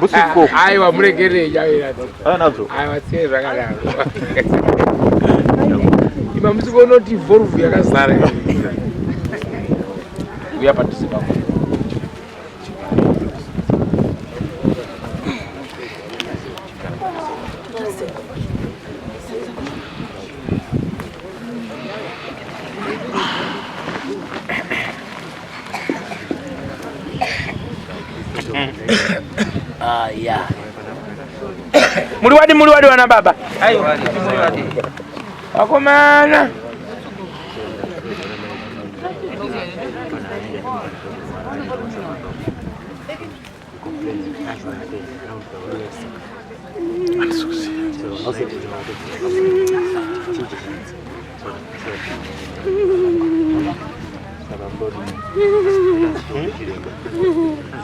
Bhusi ikoko. Aiwa muregerei nyawira. Anazvo. Aiwa tsiye zvakadaro. Ima musi kunoti Volvo yakazara. Uya padhuze pako. Ah, yeah. Muri wadi muri wadi wana baba. Aiwa. Vakomana.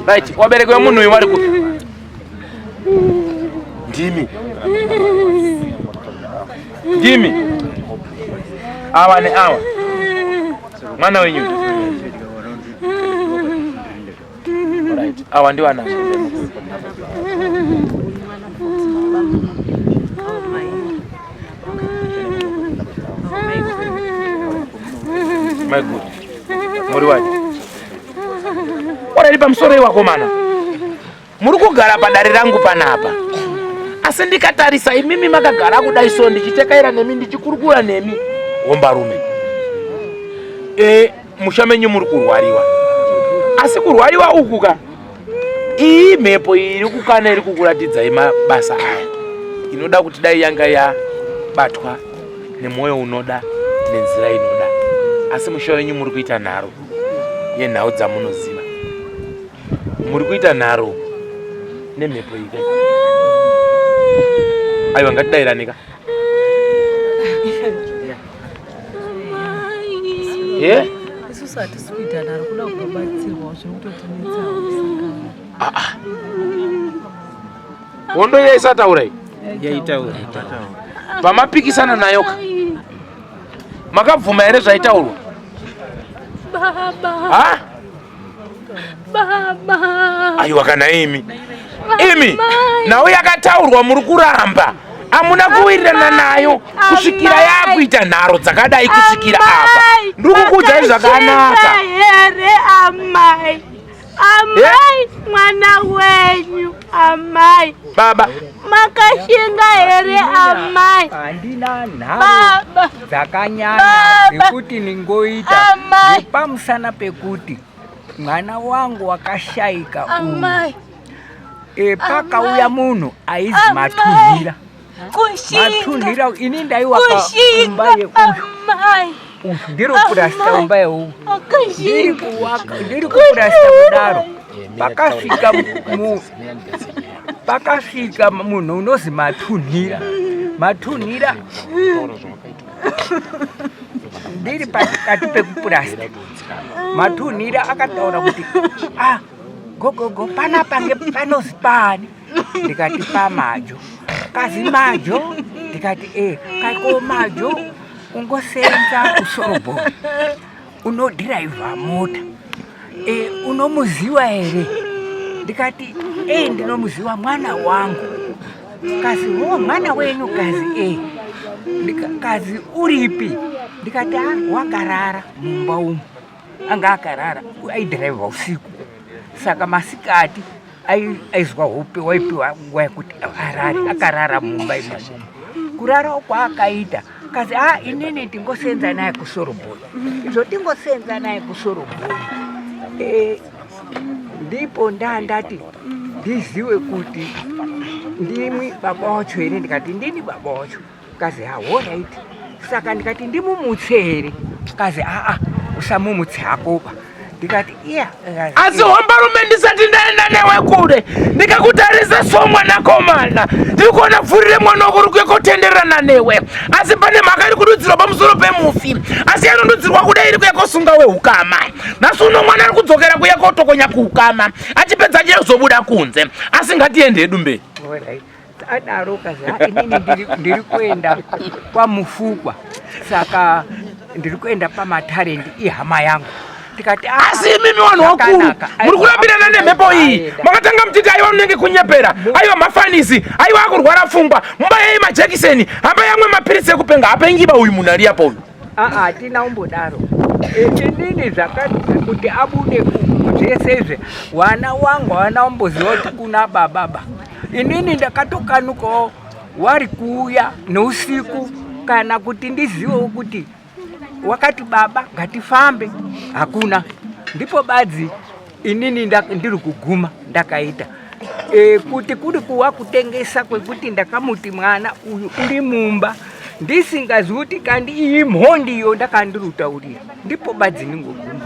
Right, wabereki wemunhu uyu wari kupi? Ndimi. Ndimi. Awa neawa. Mwana wenyu. Right. Awa ndiwo anazvo. My good. Muri wapi? Orari pamusoro iwakomana. Muri kugara padare rangu panapa. Asi ndikatarisa imimi makagara kudai so ndichitekaira nemi ndichikurukura nemi. Hombarume. Eh, musha menyu muri kurwariwa asi kurwariwa uku ka iyi mhepo iyi iri kukana iri kukuratidzai mabasa aya inoda kuti dai yanga yabatwa nemwoyo unoda nenzira inoda asi musha wenyu muri kuita nharo yenhau dzamunoziva muri kuita nharo nemhepo iyi aiwa ngatidairaneka Eh? Isusu hatisi kuita nharo kuda kubatsirwa zviri kutotinetsawo saka. Ah ah. Hondo yaisataura iyi. Yaitaura. Pamapikisana nayo ka. Makabvuma here zvaitaurwa? Baba. Ha? Baba. Aiwa kana imi. Imi. Nhau yakataurwa muri kuramba. Amuna kuwirirana nayo kusvikira yakuita nharo dzakadai kusvikira apa. Ndiri kukuudzai zvakanaka. Here amai. Amai mwana wenyu amai. Baba. Makashinga here amai. Handina nharo dzakanyanya dzekuti ningoita nepamusana pekuti mwana wangu wakashaika amai e, pakauya munhu aizi matunhira matunhira ini ndaiwaka imba yeuyu ndiri kurasita imba yeuyu ndiri kuwaka ndiri kukurasita kudaro pakasvika pakasvika munhu unozi matunhira matunhira ndiri pakati pekupurasita Matunhira akataura kuti ah gogogo panapa panozi pani ndikati pamajo kazi majo ndikati e eh, kako majo ungosenza kusorobho unodhiraivha mota e, unomuziwa here ndikati e ndinomuziwa mwana wangu kazi ho mwana wenyu kazi e kazi uripi ndikati a ah, wakarara mumba umu anga akarara aidhiraivha usiku saka masikati aizwa hope waipiwa nguva yekuti arare akarara mumba imomo kurara kwaakaita kazi a ah, inini tingosenza naye kusorobhoi izvo tingosenza naye kusorobhoi eh, ndipo ndandati ndiziwe kuti ndimwi baba wacho here ndikati ndini baba wacho kazi hahorit saka ndikati ndimumutse here kazi aa usamumutse hakoba ndikati iya asi hombarume ndisati ndaenda newe kure ndikakutarisa so mwanakomana ndiri kuona pfuri remwana wako uri kuya kotendererana newe asi pane mhaka iri kududzirwa pamusoro pemufi asi yanondudzirwa kudai iri kuya kosunga wehukama nhasi uno mwana ari kudzokera kuya kotokonya kuukama achipedza achizobuda kunze asi ngatiende hedu mberi adaro kazi inini ndiri kuenda kwamufukwa saka ndiri kuenda pamatarendi ihama yangu Tikati ah, Asi imimi vanhu vakuru muri kurambirana nemhepo iyi. Makatanga muchiti aiwa munenge kunyepera, aiwa mafanisi, aiwa akurwara pfungwa, mubayei majekiseni, hamba yamwe mapiritsi ekupenga. Hapengiba uyu munhu ari apa uyu. Aa, hatina kumbodaro. Inini zvakati kuti abude zvese izvi, wana wangu hawana kumboziva kuti kuna bababa. Inini ndakatokanukawo wari kuuya neusiku kana kuti ndizivewo kuti wakati baba ngatifambe, hakuna. Ndipo badzi inini ndiri kuguma ndakaita e, kuti kuri kuwa kutengesa kwekuti ndakamuti mwana uyu uri mumba ndisingazivi kuti kandi iyi mhondi iyo ndakandirutaurira ndipo badzi ndingoguma.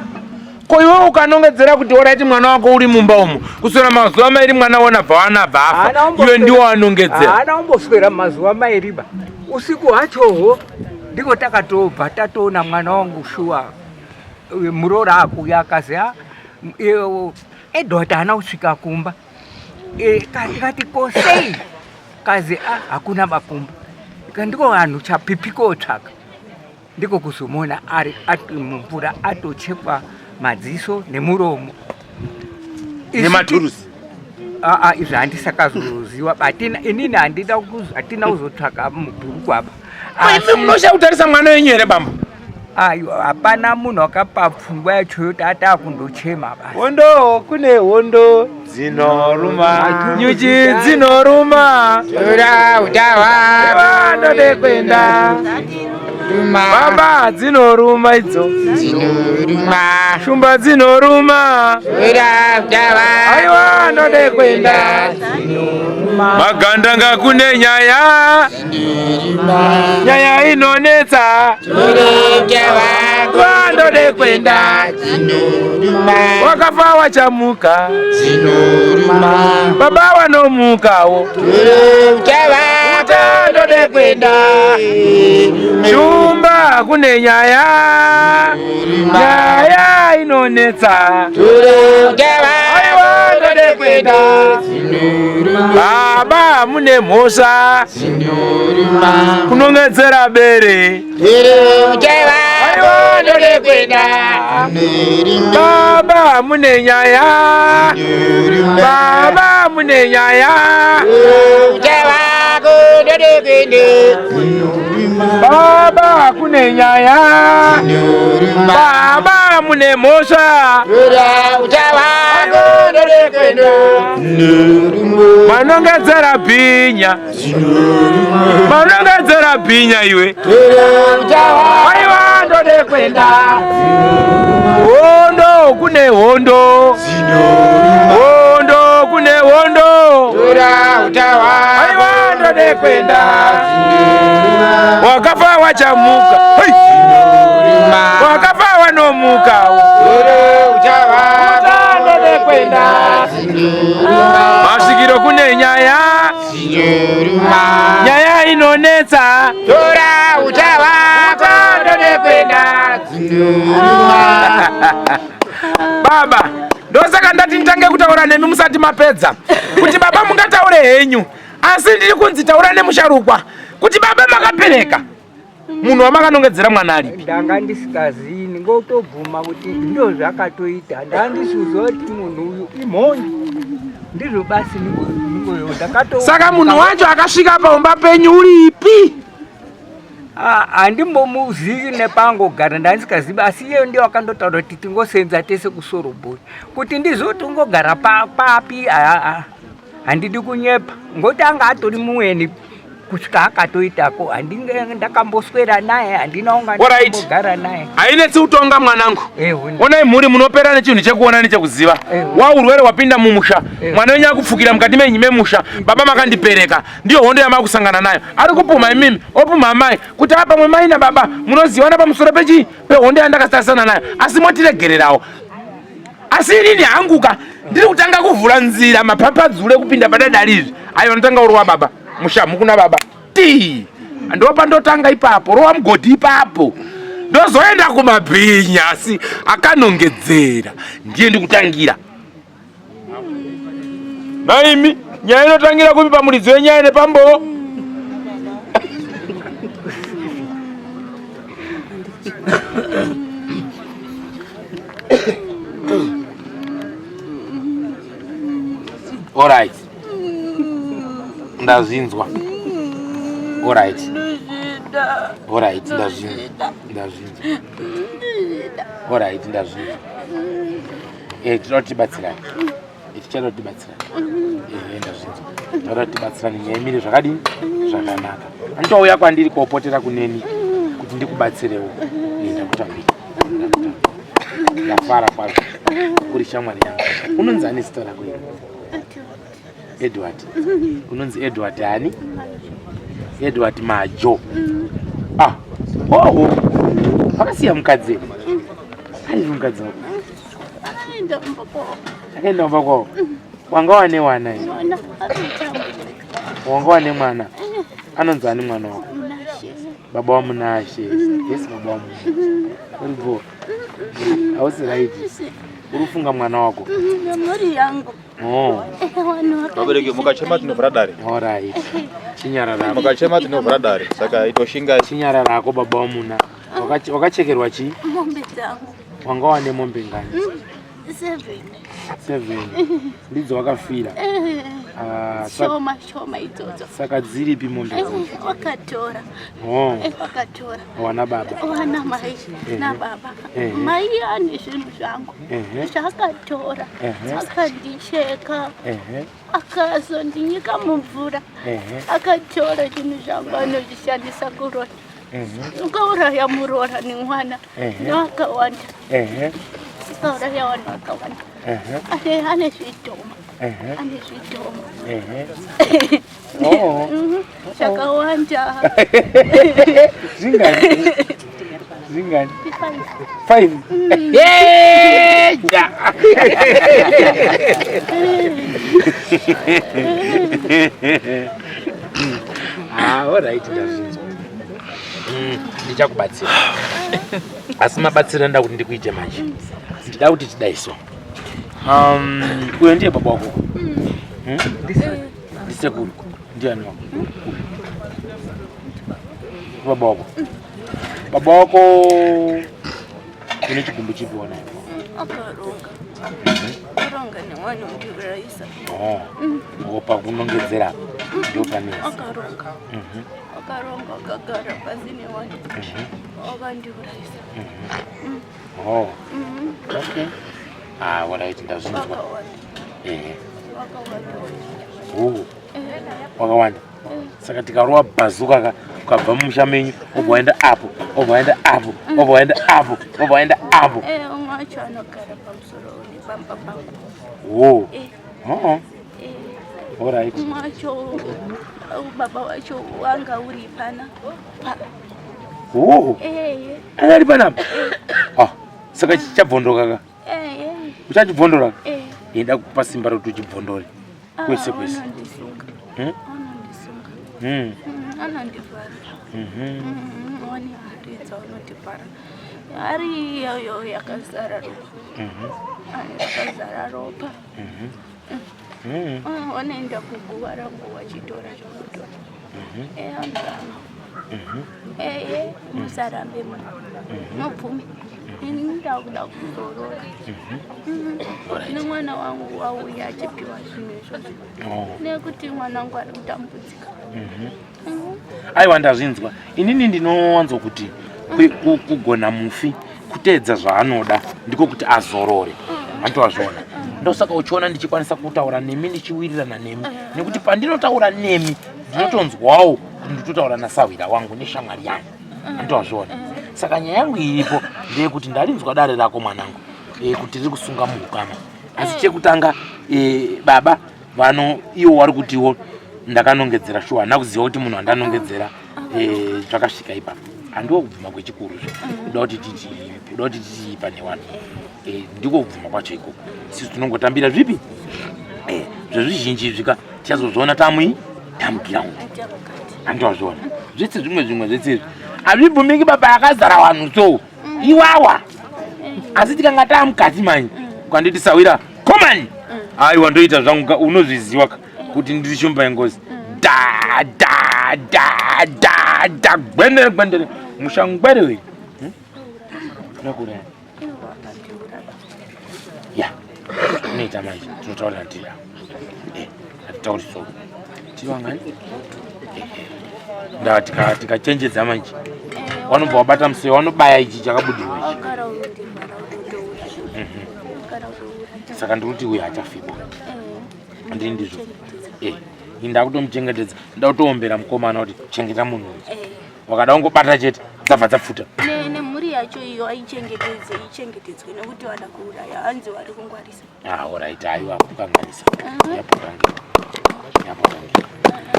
Ko iwe ukanongedzera kuti oraiti mwana wako uri mumba umu kuswera mazuva mairi mwana wona bva wana bva afa iwe ndiwo anongedzera. Haana kumboswera mazuva mairi ba usiku hwachohwo ndiko takatobva tatoona mwana wangu shuwa muroora akuuya akazi a Edward haana kusvika kumba tikati ko sei kazi a hakuna bakumba ndiko vanhu chapipi kotsvaka ndiko kuzomuona ari mumvura atochekwa madziso nemuromo nematurusi. Aa, izvi handisakazoziva batina inini handina hatina kuzotsvaka mubhuruku apa. Imi munoshaya kutarisa mwana wenyu here bambo? Aiwa, hapana munhu akapa pfungwa yacho yoti atakundochema basi. Hondo kune hondo dzinoruma, nyuchi dzinoruma, tora utawa vanode kuenda baba dzinoruma idzo dzinoruma, shumba dzinoruma, tora utawa aiwa ndode kuenda magandanga kune nyaya nyaya inonetsa, vandode kuenda wakafa wachamuka, baba wanomukawo, ndode kuenda shumba kune nyaya nyaya inonetsa, aiwa ndode kuenda baba mune mhosva kunongedzera bere, aiwa ndode kuenda baba mune nyaya, baba mune nyaya, baba kune nyaya, baba mune mhosva, manongedzera bhinya, manongedzera bhinya iwe, aiwa ndode kuenda hondo kune hondo, hondo kune hondo, aiwa ndode kuenda wakafa wachamuka, hey! Wakafa wanomuka, ndode kuenda masvikiro kune nyaya, nyaya inonetsa, tora utawako ndode kuenda baba. Ndosaka ndati nditange kutaura nemi musati mapedza, kuti baba mungataure henyu, asi ndiri kunzi taura nemusharukwa kuti baba makapereka munhu wamakanongedzera mwana aripi. Ndanga ndisikazini ngotobvuma kuti ndo zvakatoita, ndandisiuziva kuti munhu uyu imhondi, ndizvo basi ningoyo ndakato. Saka munhu wacho akasvika paumba penyu uripi? Handimbomuzivi nepangogara, ndandisikazivi, asi iye ndiye wakandotaura kuti tingosenza tese kusorobhoi, kuti ndizoti ungogara papi. Handidi kunyepa ngokuti anga atori muweni kusvika akatoitako, handinge ndakamboswera naye, handina unga ndakambogara naye. Hainetsi kutonga mwanangu. Onai mhuri munopera nechinhu chekuona nechekuziva. Waurwere wapinda mumusha, mwana wenyu akupfukira mukati menyu memusha, baba makandipereka, ndiyo hondo yamakusangana nayo. Ari kupumha imimi, opumha amai, kuti apa pamwe mai nababa munozivana pamusoro pechi pehondo yandakatarisana nayo, asi motiregererawo. Asi inini hanguka ndiri kutanga kuvhura nzira mapapadzure kupinda padadari izvi. Aiwa ndotanga kurowa baba mushamhu kuna baba ti ndopandotanga ipapo, rowa mugodhi ipapo, ndozoenda kumabhinya, asi akanongedzera ndiye ndikutangira. Naimi nyaya inotangira kupi pamuridzi wenyaya nepambo? Alright. Ndazvinzwa. Alright. Alright, ndazvinzwa. Ndazvinzwa. Alright, ndazvinzwa. Eh, tinoda kuti tibatsirane. Eh, tichada kuti tibatsirane. Eh, ndazvinzwa. Tinoda kuti tibatsirane nyaya imire zvakadini? Zvakanaka. Anotouya kwandiri kopotera kuneni kuti ndikubatsirewo. Eh, ndakutambira. Ndakutambira. Ndafara kwazvo. Uri shamwari yangu. Unonzi ani zita rako iri? Edward. Unonzi Edward ani? Edward Majo. Ah. Oh. Wakasiya mukadzi. Ari mukadzi wako. Akaenda kumba kwavo. Akaenda kumba kwavo. Wanga wane wana here? Mwana anotambudzika. Wanga wane mwana. Anonzi ani mwana wako? Munashe. Baba wa Munashe. Yes, baba wa Munashe. Uri bho. Hausi right. Uri kufunga mwana wako. Nemhuri yangu. Oh. Vabereki mukachema tinovhura dare. Alright. Chinyarara. Mukachema tinovhura dare. Saka itoshinga. Chinyarara ako baba wamuna. Wakachekerwa chii? Mombe dzangu. Wanga wane mombe ngani? 7. 7. Ndidzo wakafira. Ah, Shoma shoma idzodzo. Saka dziripi mombe dzacho? Wakatora. Oh. Wakatora. Wana baba. Wana mai nababa. Mai ane zvinhu zvangu. Zvakatora. Akandicheka. Akazondinyika mumvura. Akatora zvinhu zvangu anozvishandisa kurora. Ukauraya muroora nemwana nevakawanda. Ukauraya vanhu vakawanda. Ane zvidhoma. Ane zvidhoma. Zvakawanda. Zvingani? Zvingani? 5. Ja. Ah, all right, ndazvinzwa. Ndichakubatsira. Asi mabatsiro anoda kuti ndikuite manje. Ndida kuti tidai so. Uyo ndiye baba wako. Ndisekuru. Ndiani wako? Baba wako. Baba wako une chigumbu chipi wanayo? Akaronga. Akaronga nemwana undiurayisa. Oh. Opa kunongedzera ndipo pane. Akaronga. Akaronga akagara pasi nevanhu. Akandiurayisa. Oh. Okay. Ah, alright, ndazvinzwa. Vakawanda. Eh. Vakawanda. Oh. Wakawanda. Saka tikarova bhazuka ka ukabva mumusha menyu obva waenda apo, obva waenda apo, obva waenda apo, obva waenda apo. Eh, umwe wacho anogara pamusoro nepamba pangu. Oh. Eh. Oh. Eh. Alright. Umwe wacho baba wacho wanga uri pana. Oh. Eh. Anga ari panapa? Ah, saka chichabvondoka ka? Eh. Uchachibvondora ka? Eh. Enda kupa simba rekuti uchibvondore. Kwese kwese. Anondisunga. Anondisunga. Anondivhara. One hari dzaunondivhara. Hari iyoyo yakazara ropa. Yakazara ropa. Vanoenda kuguva rangu vachitora zvavanotora. Anoramba. Eye, musarambe mubvume. Ini ndakuda kuzorora. Nemwana wangu wauya achipiwa zvinhu izvozvo. Nekuti mwana wangu ari kutambudzika. Aiwa, ndazvinzwa. Inini ndinowanzo kuti kugona mufi kuteedza zvaanoda ndiko kuti azorore. Handowazviona. Ndosaka uchiona ndichikwanisa kutaura nemi ndichiwirirana nemi nekuti pandinotaura nemi ndinotonzwawo kuti nditotaura nasahwira wangu neshamwari yangu. Handowazviona. Saka nyaya yangu iripo ndeyekuti ndarinzwa dare rako mwanangu, kuti riri kusunga muukama. Asi chekutanga baba vano iwo wari kutiwo ndakanongedzera shuwa, handina kuziva kuti munhu andanongedzera zvakasvika ipapo. Handiwo kubvuma kwechikuru zve. Kuda kuti titi, kuda kuti titi pane vanhu. Ndiko kubvuma kwacho ikoko. Isusu tinongotambira zvipi? Zvezvizhinji izvi ka tichazozviona tamui tamugiraundi. Handowazviona. Zvese zvimwe zvimwe zvese izvi. Hazvibvumiki baba akazara vanhu so. Iwawa. Asi tikanga tamukati manje. Ukanditi sawira, komani. Aiwa ndoita zvangu ka unozviziva ka kuti ndiri shumba yengozi. Da da da da da gwendere gwendere mushangwere we. Ndakuraya. Ya, tinoita manje, tinotaura tiri apa. Eh, hatitauri so. Tiri vangani? Eh, eh. Ndaa tikachenjedza manje. Wanobva wabata muswe, wanobaya ichi chakabudirwa ichi. Saka ndiri kuti uyu hachafikwa. Handii ndizvo. Eh, ini ndakutomuchengetedza, ndakutoombera mukomana kuti chengeta munhu uyu. Wakada kungobata chete dzabva dzapfuta. Nemhuri yacho iyo aichengetedze ichengetedzwe nekuti vada kuuraya hanzi vari kungwarisa. Ah, alright, aiwa kukanganisa. Yapotangira. Yapotangira.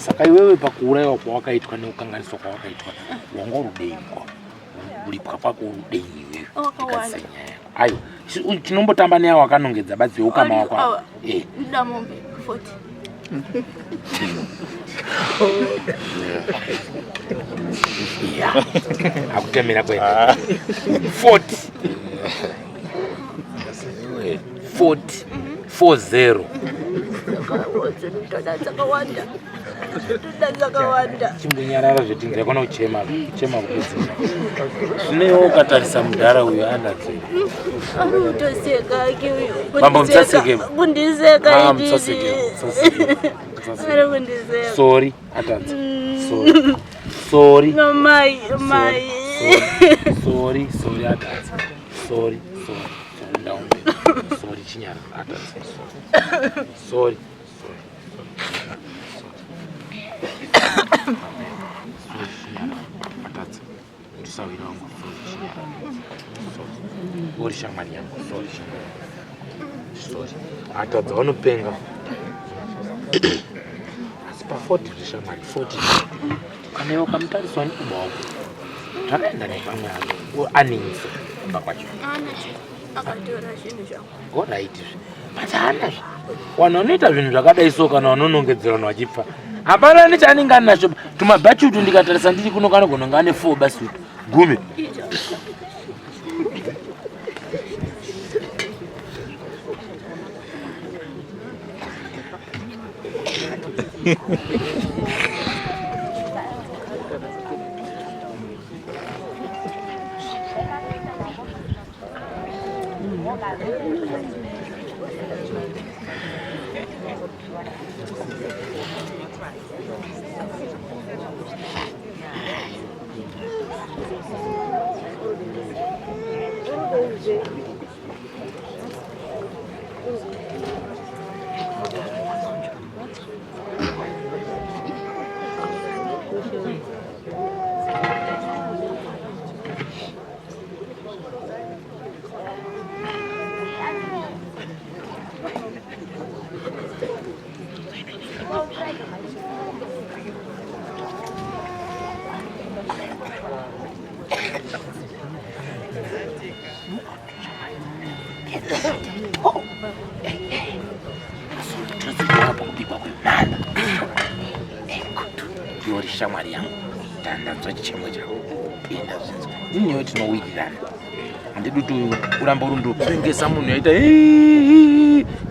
Saka iwewe pakuurayiwa kwawakaitwa nekukanganiswa kwawakaitwa wanga urudei mko? Kuripwa kwako urudei iwewe? Wakawanda. Nyaya yako. Aiwa, tinombotamba neawo akanongedza badzi weukama wako. Awa. Eh. Ndoda mombe 40. Yeah. Akutemera kwenda. 40. 40. 40. Ndoda dzakawanda. Ndoda dzakawanda. Chimbonyarara zvetinzira kona kuchema, kuchema kupedzera. Zvinewo ukatarisa mudhara uyu anadzo. Ari kutoseka ake uyu. Mambo, musaseke. Kundiseka Ah, inini. musaseke, musaseke, musaseke. Ari kundiseka. Sorry, atadza. Sorry. Sorry. Mai, mai. Sorry, sorry atadza. Sorry, sorry. Sorry ndaombe. Sorry chinyara atadza. Sorry. Sorry. Sorry chinyara atadza. Ndisawira wangu sorry chinyara. Sorry. Uri shamwari yangu sorry shamwari. Sorry. Atadza vanopenga. Asi pa 40 zvishamwari 40. Kana iwe ukamutariswa nekuba wako. Zvakaenda nepamwe ano. Aninzi kumba kwacho. Ana akatora zvinhu zvangu. Alright zve. But haana zve. Vanhu vanoita zvinhu zvakadai so kana vanonongedzera vanhu vachipfa. Hapana nechaanenge anacho. Tumabhachi utu ndikatarisa ndiri kuno kanogona kunge ane 4 basi utu. Gumi. Kubikwa kwemhanda. Ndiori shamwari yangu. Ndanzwa chichemo chako. Ndazvinzwa. Ndini tinowirirana. Handidi kuti uramba uri ndopengesa munhu yaita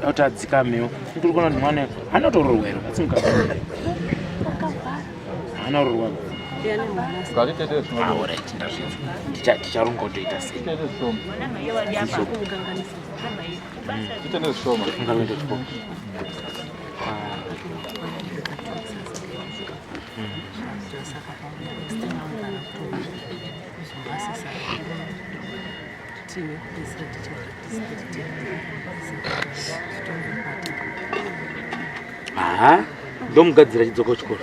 kuti adzikamewo. Ndiri kuona kuti mwana haana kutororwa here? Asi mukadzi haana kurorwa. Alright, ndazvinzwa. Ticharonga kutoita sei? Ungaenda chikoro. Aha, ndomugadzira chidzoko chikoro.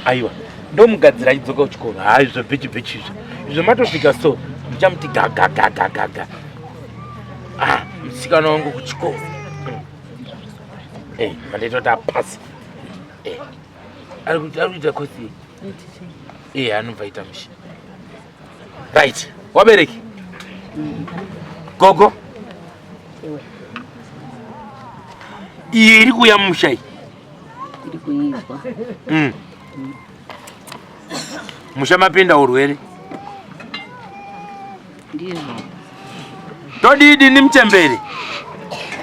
Aiwa, ndomugadzira chidzoka kuchikoro. Hayi, izvo bhichi bhichi izvo. Izvo matosvika so, ndichamuti gaga gaga gaga. Ah, musikana wangu kuchikoro. Eh, mandaita kuti apasi. Eh, ari kuita kosi. Eh, anobva aita mushe. Right, wabereki. Gogo. Iyi iri kuuya mumusha iyi. Iri kuizwa. Musha mapinda urwere. Ndizvo. Todidi ni mchembere.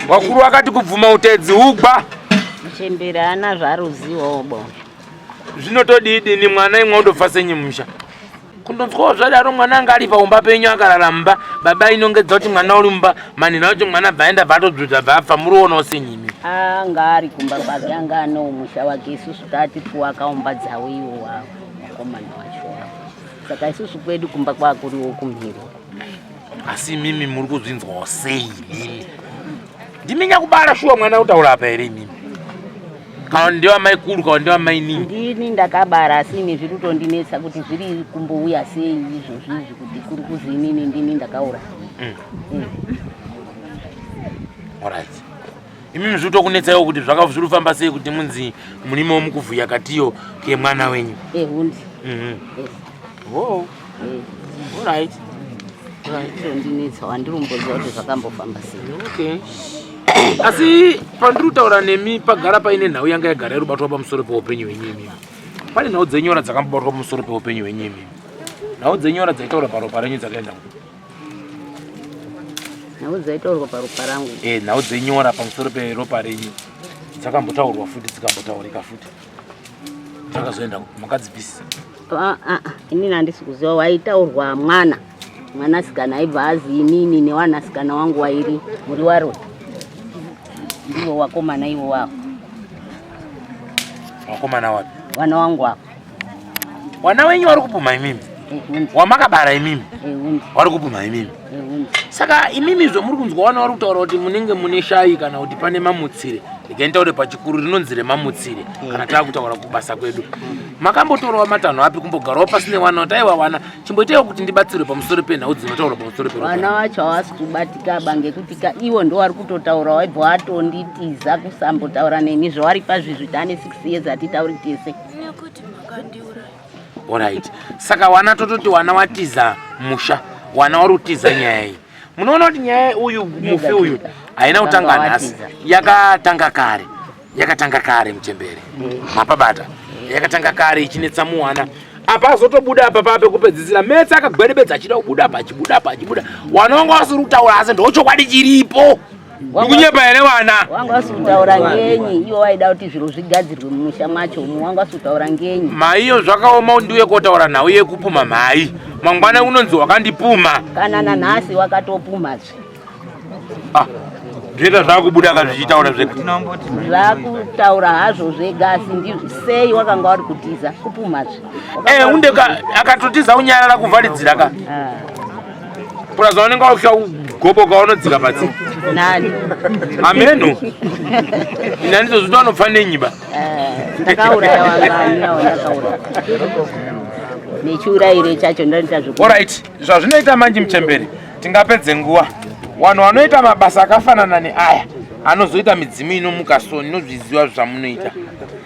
Wakuru wakati kubvuma utedzi ugwa. Muchembere haana zvaruzivawo bo. Zvinotodii dini mwana imwe utofa senyi musha. Kundonzwawo zvadaro mwana anga ari paumba penyu akarara mumba, baba inongedza kuti mwana uri mumba, manhina wacho mwana bva aenda bva atodzudza bva abva murionawo senyi imi. Anga ari kumba kwake anga anewo musha wake isusu tati kuwakaumba dzawo iwo wavo vakomana wacho wavo. Saka isusu kwedu kumba kwakuriwo kumhiri. Asi imimi muri kuzvinzwawo sei imimi? Ndimi nyakubara shuwa mwana kutaura apa here imimi? Kana ndewamaikuru kana ndewamainini? Ndini ndakabara asi ini zviri kutondinetsa kuti zviri kumbouya sei izvozvi izvi kuti kuri kuzi inini ndini ndakaura. Alright. Imimi zviri kutokunetsaiwo kuti zvaka zviri kufamba sei kuti munzi murimo mukuvhuya katiyo kemwana wenyu. Ehundi. Yes. Oh. Alright. Zvondinetsa wandirumboziva kuti zvakambofamba sei. Okay. Asi pandiri kutaura nemi pagara paine nhau yanga yagara irubatwa pamusoro peupenyu hwenyu imimi. Pane nhau dzenyora dzakambobatwa pamusoro peupenyu hwenyu imimi. Nhau dzenyora dzaitaura paropa renyu dzakaenda kupi? Nhau dzaitaurwa paropa rangu. Eh, nhau dzenyora pamusoro peropa renyu dzakambotaurwa futi dzikambotaurika futi. Dzakazoenda kupi? Makadzibvisisa? Ah, ah, inini handisi kuziva waitaurwa mwana mwanasikana aibva azi inini newanasikana wangu wairi muri waro ndivo wakomana ivo wavo. Wakomana wapi? Wana wangu wavo. Wana wenyu wari kupumha imimi? Wamakabara imimi? Wari kupumha imimi? Saka imimi zvomuri kunzwa wana wari kutaura kuti munenge mune shayi kana kuti pane mamutsire. Regai nditaure pachikuru rinonzi remamutsire kana taakutaura kubasa kwedu. Makambotorawo matanho api kumbogarawo pasine wana kuti aiwa wana chimboitaiwo kuti ndibatsirwe pamusoro penhau dzinotaurwa pamusoro peropa. Vana vacho havasi kubatika ba ngekuti ka iwo ndo wari kutotaura waibva watonditiza kusambotaura neni zvawari pazvizvi taane 6 years hatitauri tese. Nekuti makandiuraya. Alright. Saka wana tototi wana watiza musha, wana wari kutiza nyaya iyi. Munoona kuti nyaya uyu mufi uyu haina kutanga nhasi, yakatanga kare. Yakatanga kare muchembere. Mapabata. Yakatanga kare ichinetsa muwana. Apa azotobuda apa pape kupedzisira metsa akagwerebedza achida kubuda apa achibuda apa achibuda. Wana wanga wasiri kutaura asi ndochokwadi chiripo. Ndikunyepa here wana? Wanga wasi kutaura ngenyi? Iwo waida kuti zviro zvigadzirwe mumusha mwacho umu. Wanga wasi kutaura ngenyi? Maiyo zvakaoma kuti ndiuye kotaura nhau yekupumha mhai. Mangwana unonzi wakandipumha. Kana nanhasi wakatopumhazve. Ah, zvega zvakubuda ka zvichitaura zvega. Zvakutaura hazvo zvega asi ndizvo sei wakanga wari kutiza kupumhazve. Eh, unde ka akatotiza unyarara kuvharidzira ka. Ah. Purazi wanenge wakusha ugoboka unodzika patsi. Nani? Ameno. Ini handizozviti vanopfa nenyiba. Eh, ndakauraya wangani awo ndakauraya. Nechiurayire chacho ndanoita zveku. Alright, zvazvinoita manje muchembere tingapedze nguva. Vanhu vanoita mabasa akafanana neaya anozoita midzimu inomuka so ndinozviziva zvamunoita.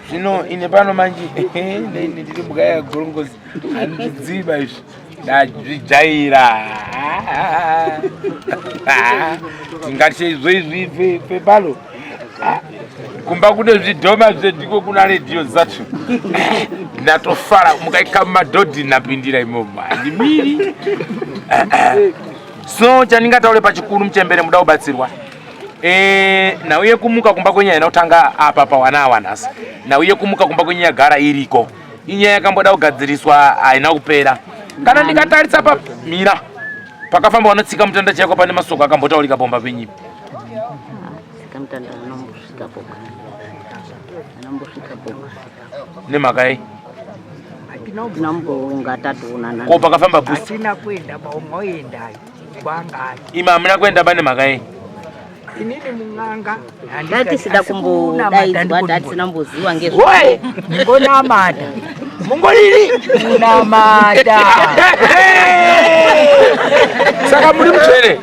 Zvino ine pano manje neni ndiri mbuka yagorongozi handizviziva izvi. Ndazvijaira. Tingati izvo pepalo. Kumba kune zvidhoma zvediko kuna redhiyo dzacho. Ndatofara mukaika mumadhodhi ndapindira imomo. Handimiri. So chandingataure pachikuru muchembere muda kubatsirwa. Nhau yekumuka kumba kwenyu haina kutanga apa pawana awa nhasi. Nhau yekumuka kumba kwenyu yagara iriko. Inyaya yakamboda kugadziriswa haina kupera. Kana ndikatarisa pa mira pakafamba wanotsika mutanda chaiko pane masoko akambotaurika pomba penyu. Tsika mutanda anombosvika pomba. Anombosvika pomba. Nemhaka yei? Tinambonga tatoonana. Ko pakafamba bus? Hatina kuenda baumwe oendayo kwanga. Imi hamuna kuenda ba nemhaka yei? Inini mun'anga. Tatisida kumbodaidzwa, tatisina kumboziva ngezvo. Woi! Mungonamata. Mungolili? Kunamata. Saka muri mutsvene.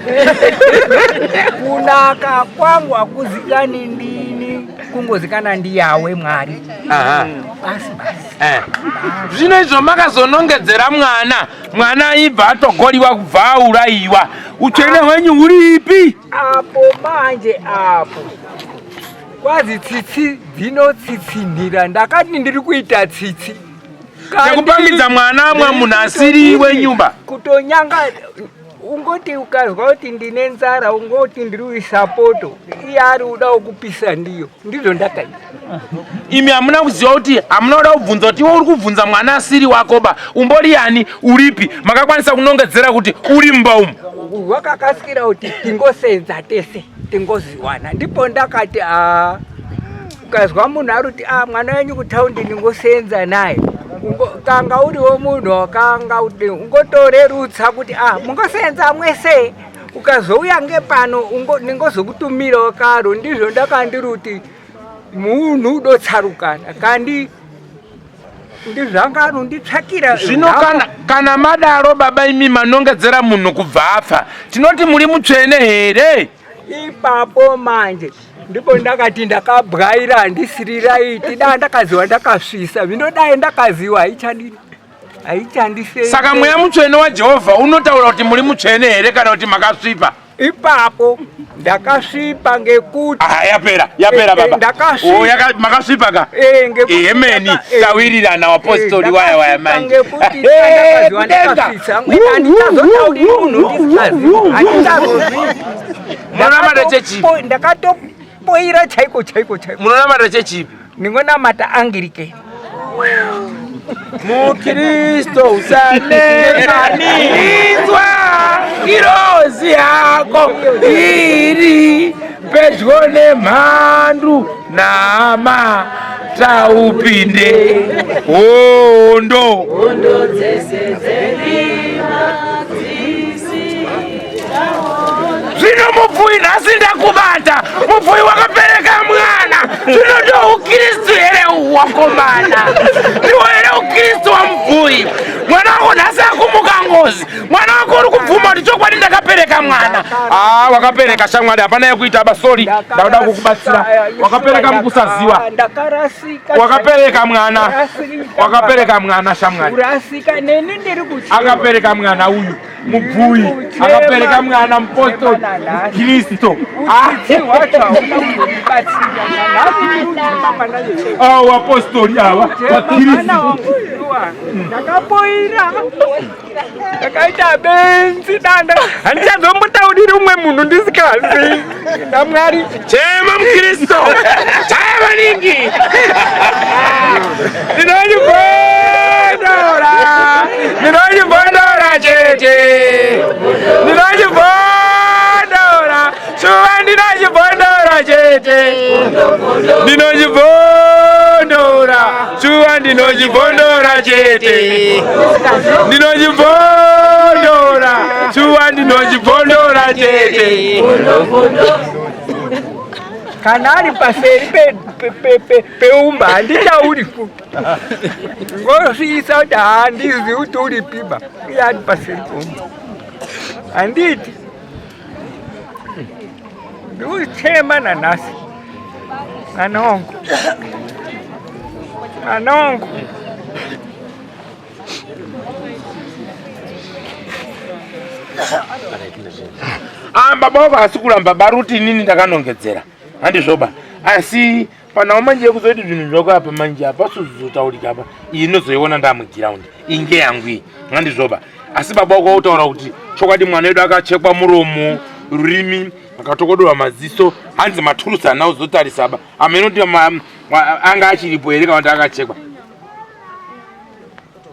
Kunaka kwangu hakuzikani ndini, kungozikana ndiyawe Mwari. Aha. Basi basi. Zvino izvo makazonongedzera mwana, mwana aibva atogoriwa kubva aurayiwa. Utsvene hwenyu huripi? Apo manje apo. Kwazi tsitsi dzinotsitsinhira, ndakati ndiri kuita tsitsi. Nekupangidza mwana mwa munhu asiri wenyumba. Kutonyanga Ungoti ukazwa kuti ndine nzara ungoti ndiri kuisa poto, iye ari uda kukupisa ndiyo. Ndizvo ndakaita. Imi hamuna kuziva kuti hamuna kuda kubvunza kuti iwe uri kubvunza mwana asiri wako ba umbori yani uripi makakwanisa kunongedzera kuti uri mumba umu. Wakakasikira kuti tingosenza tese tingoziwana, ndipo ndakati a ukazwa munhu ari kuti a mwana wenyu kutaundi ndingosenza naye, kanga uriwo munhu wakanga ungotorerutsa kuti a mungosenza mwese, ukazouya ngepano ndingozokutumirawo karo. Ndizvo ndakandiri kuti munhu udotsarukana kandi ndizvanga anonditsvakira zvino. Kana madaro baba imi manongedzera munhu kubva afa, tinoti muri mutsvene here? Ipapo manje ndipo ndakati ndakabwaira, handisiri raiti. Da ndakaziwa ndakasvisa zvino, dai ndakaziwa haichadini, haichandise. Saka mweya mutsvene waJehovha unotaura kuti muri mutsvene here kana kuti makasvipa? Ipapo ndakasvipa ngekuti Ah, yapera, yapera baba. Ndakasvipa. Oh, makasvipa ka? Ngekuti Hemeni tawirirana wapostori waya waya ndakasvipa manje. ngekuti ndakaziwa Kudenga. ndakasvitsa. Handichazotauri munhu ndisikazivi, handichazozviiti. Munonamata chechipi? Ndakatopoira chaiko chaiko chaiko. Munonamata chechipi? Ndingonamata Anglican. Mukristo usanemanizwa ngirozi yako iri pedyo nemhandu, nama taupinde hondo. Zvino mupfui, nhasi ndakubata. Mupfui wakapereka mwana, zvino ndo ukristu here uhu wakomana? Ndiwo here ukristu wamupfui? Mwana wako nhasi akumuka ngozi, mwana wako uri kubvuma kuti chokwadi ndakapereka mwana. Ah, wakapereka shamwari, hapana yekuita basori, ndakuda kukubatsira. Wakapereka mukusaziwa. Ndakarasika. Wakapereka mwana. Kurasika. Wakapereka mwana shamwari. Kurasika neni ndiri kuchema. Akapereka mwana uyu mubvui, akapereka mwana mupostori Kristo. Utsitsi hwacho hauna kuzondibatsira. Nhasi ndiri kuchema pandachema. Ava vapostori ava Mwana vaKristu. wangu shuwa, ndakapoira, ndakaita benzi danda, handichazombotauriri umwe munhu ndisikazi naMwari. Chema mukristo, chaya maningi. Ndinochibondora, ndinochibondora chete, ndinochibondora shuva, ndinochibondora chete, ndinochibondora shuva, ndinochibondora chete, ndinochibondora shuva, ndinochibondora chete. Kana ari paseri peumba handitauri futi, ngosvisa kuti handizivi kuti uri piba. Iye ari paseri peumba, handiti ndikuchema nanhasi. Mwana wangu, mwana wangu. Ah, baba wako asi kuramba baruti, inini ndakanongedzera, handizvoba? Asi panawo manje yekuzoti zvinhu zvako apa manje hapasizotaurika apa, iyi inozoiona ndamugiraundi, iyi ngeyangu iyi, handizvoba? Asi baba wako wautaura kuti chokwadi mwana wedu akachekwa muromo, rurimi akatokodorwa, maziso, hanzi maturusi ana uzotarisa ba amenoti anga achiripo here kana kuti akachekwa.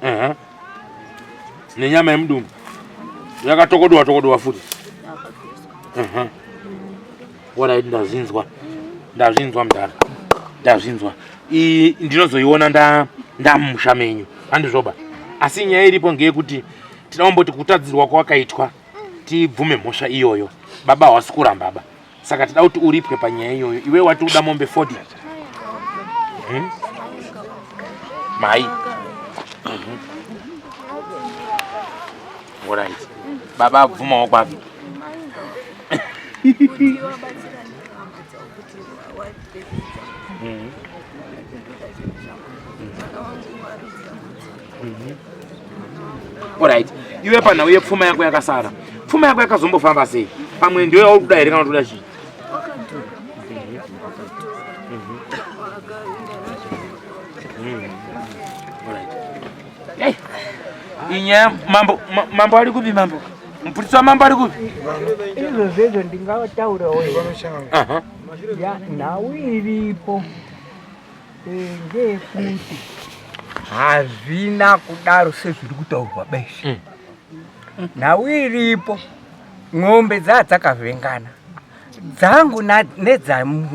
Ehe. Nenyama yemudumbu yakatokodwa tokodwa futi. Alright, ndazvinzwa, ndazvinzwa mudhara, ndazvinzwa. Iyi ndinozoiona ndamusha menyu, handizvoba? Asi nyaya iripo ngeyekuti tinomboti kutadzirwa kwakaitwa, tibvume mhosva iyoyo. Baba hawasi kuramba ba, saka tida kuti uripwe panyaya iyoyo. Iwe wati uda mombe 40. Mai. Alright, baba abvumawo kwapi? Kuti wabatsira nehama dzavo kuti wapepedza ndoda zvinhu zvangu, mwana wangu ari kutambudzika. Alright, iwe panhau yepfuma yako yakasara, pfuma yako yakazombofamba sei? Pamwe ndiyo yauri kuda here kana kuti uda chii? Wakatora, wakatora, wakaenda nazvo. Alright. Hey, inyaya mambo, mambo ari kupi? Mambo, Mupurisa wamambo ari kupi? Izvozvo izvo ndingataurawo nhau iripo ngeyekuti hazvina kudaro sezviri kutaurwa beshe. Nhau iripo, ng'ombe dzaa dzakavhengana dzangu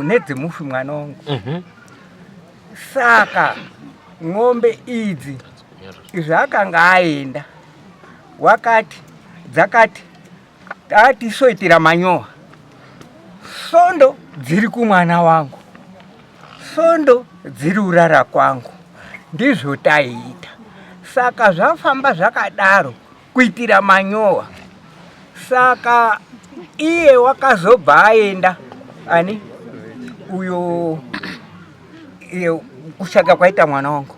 nedzemufi mwana wangu. Saka ng'ombe idzi zvaakanga aenda wakati dzakati tatisoitira manyowa, sondo dziri kumwana wangu, sondo dziri urara kwangu, ndizvo taiita. Saka zvafamba zvakadaro kuitira manyowa. Saka iye wakazobva aenda ani uyo iye kushaka kwaita mwana wangu,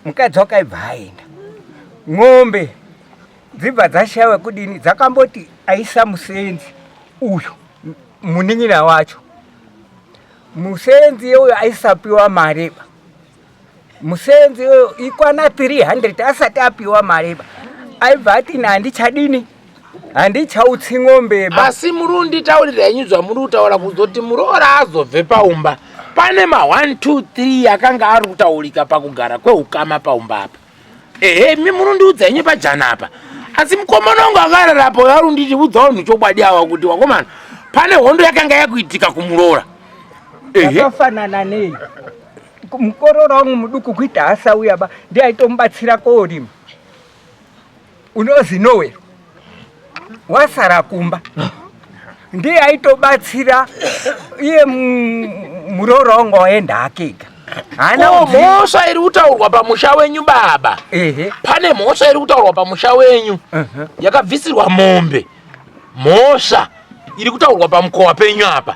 mukadzi wakaibva aenda, ng'ombe dzibva dzashaiwa kudini, dzakamboti aisa musenzi uyu munin'ina wacho, musenzi uyo aisapiwa mareba, musenzi uyo ikwana 300 asati apiwa mareba, aibva ati ini handichadini, handichautsi ng'ombe ba. Asi muri kunditaurira henyu zvamuri kutaura kuzoti muroora azobve paumba pane ma 1 2 3 akanga ari kutaurika pakugara kweukama paumba apa. Ehe, mi munondiudza henyu pajana apa, asi mukomana wangu akararapo ari kundichiudza vanhu chokwadi ava kuti wakomana pane hondo yakanga yakuitika kumuroora. Ehe. Yakafanana nei? Mukororo wangu muduku kuita asauya ba, ndiye aitomubatsira korima. Unozi Noel wasara kumba, ndiye aitobatsira iye muroora wangu waenda akega. Haana Ko mhosva iri kutaurwa pamusha wenyu baba? Ehe. Pane mhosva iri kutaurwa pamusha wenyu yakabvisirwa mombe. Mhosva iri kutaurwa pamukowa penyu apa.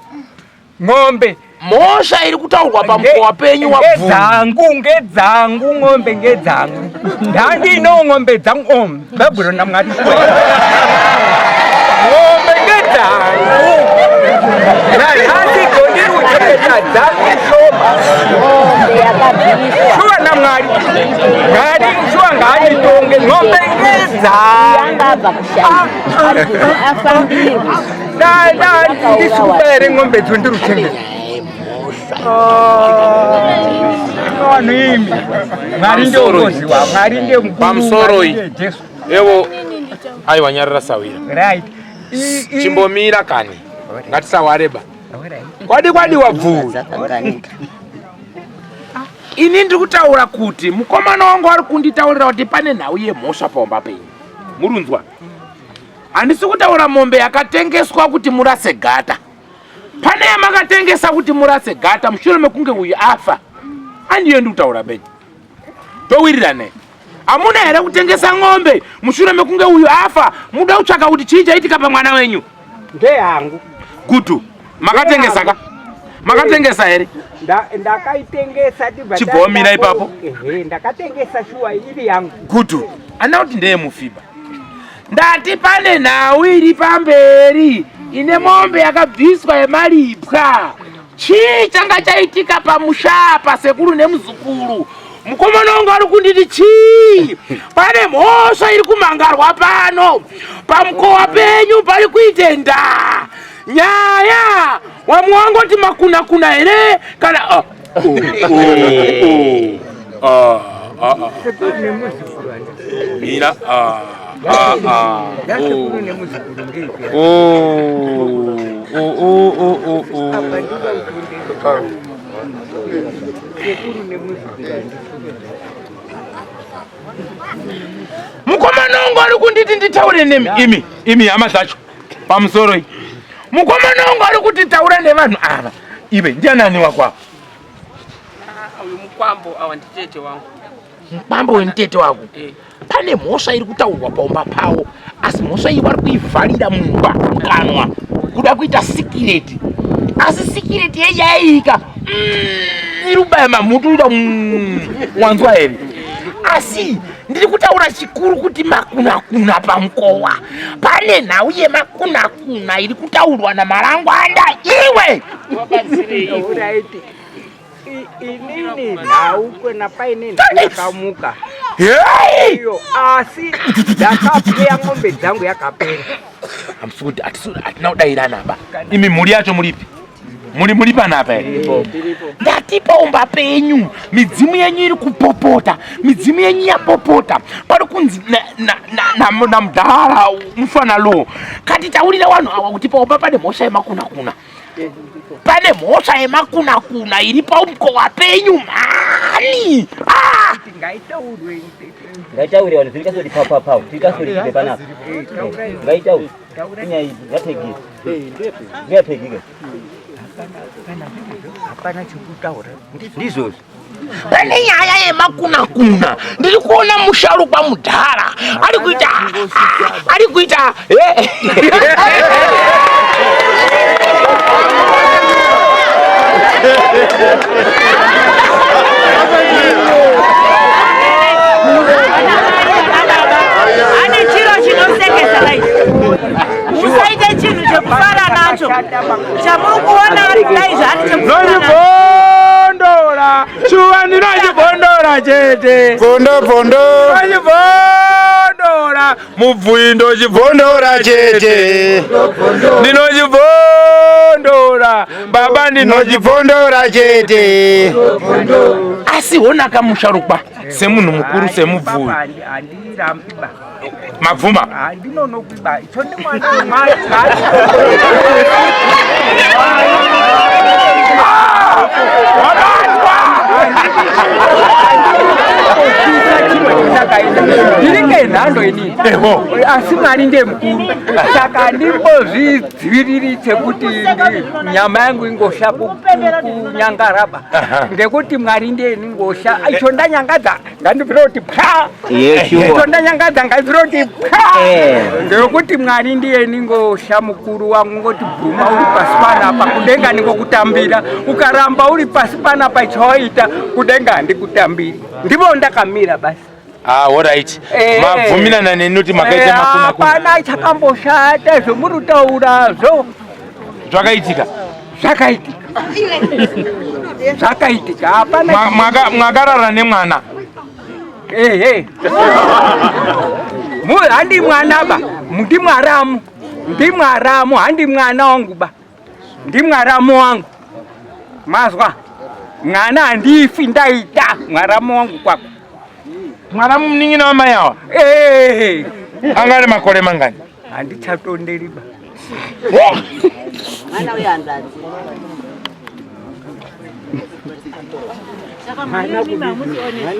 Ng'ombe. Mhosva iri kutaurwa pamukowa penyu wabvunza. Ngedzangu, ngedzangu, ng'ombe ngedzangu. Ndandino ng'ombe dzangu, oh, Bhaibheri naMwari. Ng'ombe ngedzangu. Nanhasi gondiri kuchengeta dzangu shoma. Ng'ombe yakabviswa. Shuwa naMwari. Mwari shuwa ngaanditonge. Ng'ombe ngedzangu. Yanga abva kushanda. Ari kuti afambirwe. Ndisikuba here ng'ombe dzo ndiri kuchengeta? Vanhu imi, Mwari ndiye unoziwa, Mwari ndiye mukuru, Pamusoroi. Mwari ndiye Jesu. Ewo, aiwa nyarara sawira. Right. Chimbomira kani. Ngatisawareba. Kwadi kwadi wabvuu. Ini ndiri kutaura kuti mukomana wangu ari kunditaurira kuti pane nhau yemhosva paumba penyu. Murunzwa? Handisi kutaura mombe yakatengeswa kuti murase gata. Pane yamakatengesa kuti murase gata mushure mekunge uyu afa. Andiyo ndiri kutaura benyu. Towirirana. Hamuna here kutengesa ng'ombe mushure mekunge uyu afa? Muda kutsvaka kuti chii chaitika pamwana wenyu? Ndeyangu. Gutu, makatengesa ka? Makatengesa here? Ndakaitengesa tibva Chibvomira ipapo. Ehe, ndakatengesa shuwa iri yangu. Gutu, ana kuti ndeye mufiba. Ndati pane nhau iri pamberi ine mombe yakabviswa yemaripwa. Chii changa chaitika pamusha apa sekuru nemuzukuru? Mukomana wangu ari kunditi chii? Pane mhosva iri kumangarwa pano. Pamukowa penyu pari kuite ndaa. Nyaya wamwe wangoti makuna kuna here kana oh, oh, oh, oh. Ah, ah, ah. Mira, ah, ah, ah. Oh. Oh, oh, oh, oh, oh, oh. Mukomana wangu ari kunditi nditaure nemi imi imi hama dzacho pamusoro iyi. Mukomana wangu ari kuti taura nevanhu ava. Iwe ndianani wako apa? Uyu mukwambo awa nditete wangu. Mukwambo wemutete wako? Pane mhosva iri kutaurwa paumba pavo, asi mhosva iyi vari kuivharira mumba mukanwa kuda kuita sikireti, asi sikireti yeyaika iri kubaya mamhutu ida wanzwa here? Asi ndiri kutaura chikuru kuti makunakuna pamukowa, pane nhau yemakunakuna iri kutaurwa naMarangwanda. Iwe Alright. Inini nhau kwena paine nhau yakamuka. Iyo asi ndakapeya ng'ombe dzangu yakapera. Hamusi kuti hatina kudairana ba. Imi mhuri yacho muripi? Muri muri panapa here? Ndati paumba penyu midzimu yenyu iri kupopota, midzimu yenyu yapopota. Pari kunzi namudhara mufana lo. Kati taurira vanhu ava kuti paumba pane mhosva yemakunakuna. Pane mhosva yemakunakuna iri paumukova penyu mhani. Ah! Ngaitaurwe. Ngaitaure vanhu tirikasoti pau pau pau tirikasoti tibe panapa. Ngaitaure. Inyaya idzi ngapegike. Ngapegike. Hapana chekutaura. Ndizvozvo. Pane nyaya yemakunakuna ndiri kuona musharukwa mudhara ari kuita ari kuita eh. Ane chiro chinosekesa vai. Musaite chinhu chekufara nacho. Chamuri kuona vari kudai zvaani chekufara nacho. Nochibondora, shuwa ndinochibondora chete. Bondo bondo. Nochibondora, mubvuyi ndochibondora chete. Ndinochibondora, baba ndinochibondora chete. Asi honaka musharukwa semunhu mukuru semubvuyi. Handirambi ba. Mabvuma. Handinonokiba. Icho ndi mwana wemai. Ndiri ngenhando inini. Asi Mwari ndiye mukuru. Saka handimbozvidziviriri chekuti nyama yangu ingosha kunyangaraba. Ngekuti Mwari ndiye ingosha. Icho ndanyangadza ngandibvire kuti pa. Icho ndanyangadza ngandibvire kuti pa. Ngekuti Mwari ndiye ningosha mukuru wangu ngoti bvuma uri pasi panapa kudenga ningokutambira. Ukaramba uri pasi panapa ichawaita kudenga handikutambiri. Ndipo ndakamira basi. Ah, alright. Mabvumirana neni kuti makaita makunakuna. Hapana chakamboshata zvomuri kutaurazvo. Zvakaitika. Zvakaitika. Zvakaitika. Hapana. Mwakarara nemwana. Ehe. Handi mwana ba. Ndimwaramu. Ndimwaramu handi mwana wangu ba. Ndimwaramu wangu. Mazwa. Mwana handifi ndaita mwaramu wangu kwako. Mwaramu munin'ina wamai awa. Ehe. Anga ane makore mangani? Handichatonderi ba. Mwana uyo hanzvadzi. Saka mimi hamusi honest.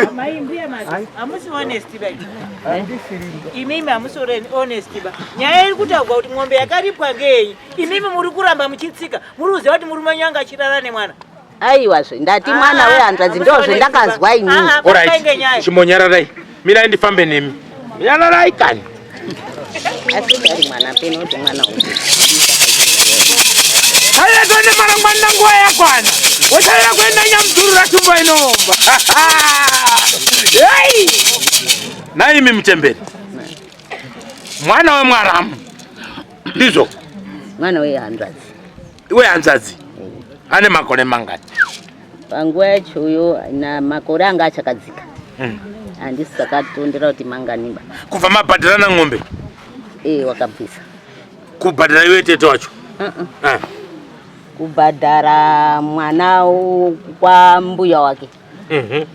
Amai mbuya mati hamusi honest ba. Imimi hamusi honest ba. Nyaya iri kutaurwa kuti ng'ombe yakaripwa ngeyi. Imimi muri kuramba muchitsika. Muri kuziva kuti murume wenyu anga achirara nemwana. Aiwazve ndati mwana wehanzvadzi ndozve ndakazwa inini. Alright. Chimbonyararai. Mirai ndifambe nemi. Nyararai kani. Asi dari mwana peno kuti mwana uyu. Tarira tuende marangwana nguva yakwana. Wotarira kuenda nyamudhurura tumbo inoomba. Hey! Naimi muchembere. Mwana wemwaramu. Ndizvo. Mwana wehanzvadzi. Wehanzvadzi. Ane makore mangani? Panguva yacho uyo na makore anga achakadzika. Handisi takatondera kuti mangani ba. Kubva mabhadharana ng'ombe? Eh, wakabvisa. Kubhadhara iwe tete wacho? Ah. Kubhadhara mwana kwa mbuya wake. Eh.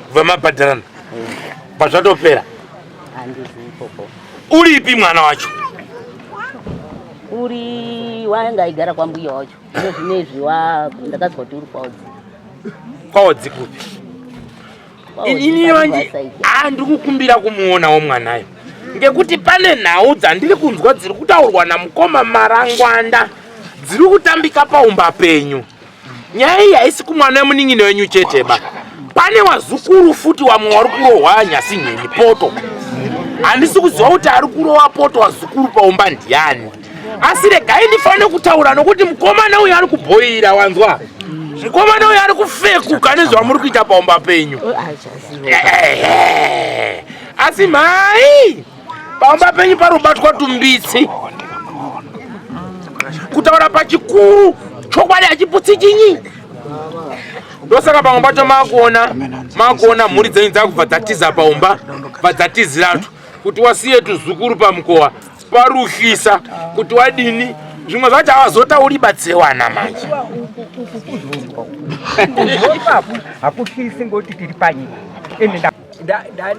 Kubva mabhadharana? Pazvatopera? Handizi ikoko. Uripi mwana wacho? Uri wanga aigara kwa mbuya wacho. Zvino zvinezvi wa ndakazwa kuti uri kwaodzi. Kwaodzi kupi? Ini manje ndiri kukumbira kumuonawo mwanayo ngekuti pane nhau dzandiri kunzwa dziri kutaurwa namukoma Marangwanda dziri kutambika paumba penyu. Nyaya iyi haisi kumwana wemunin'ina wenyu chete ba. Pane wazukuru futi wamwe wari kurohwa nyasinheni poto. Handisi kuziva kuti ari kurowa poto wazukuru paumba ndiani. Asi regai ndifanire kutaura nokuti mukomana uyu ari kubhoira wanzwa. Mukomana uyu ari kufekuka nezvamuri kuita paumba penyu. Asi mhai paumba penyu pari kubatwa tumbitsi. Kutaura pachikuru chokwadi hachiputsi chinyi. Ndosaka pamwe pacho makuona makuona mhuri dzenyu dzakubva dzatiza paumba, bva dzatiziratu kuti wasiye tuzukuru pamukowa paruhlisa kuti wadini zvimwe zvacho havazotauri batsewana manje. Hakuhlisi ngoti tiri panyika. Ende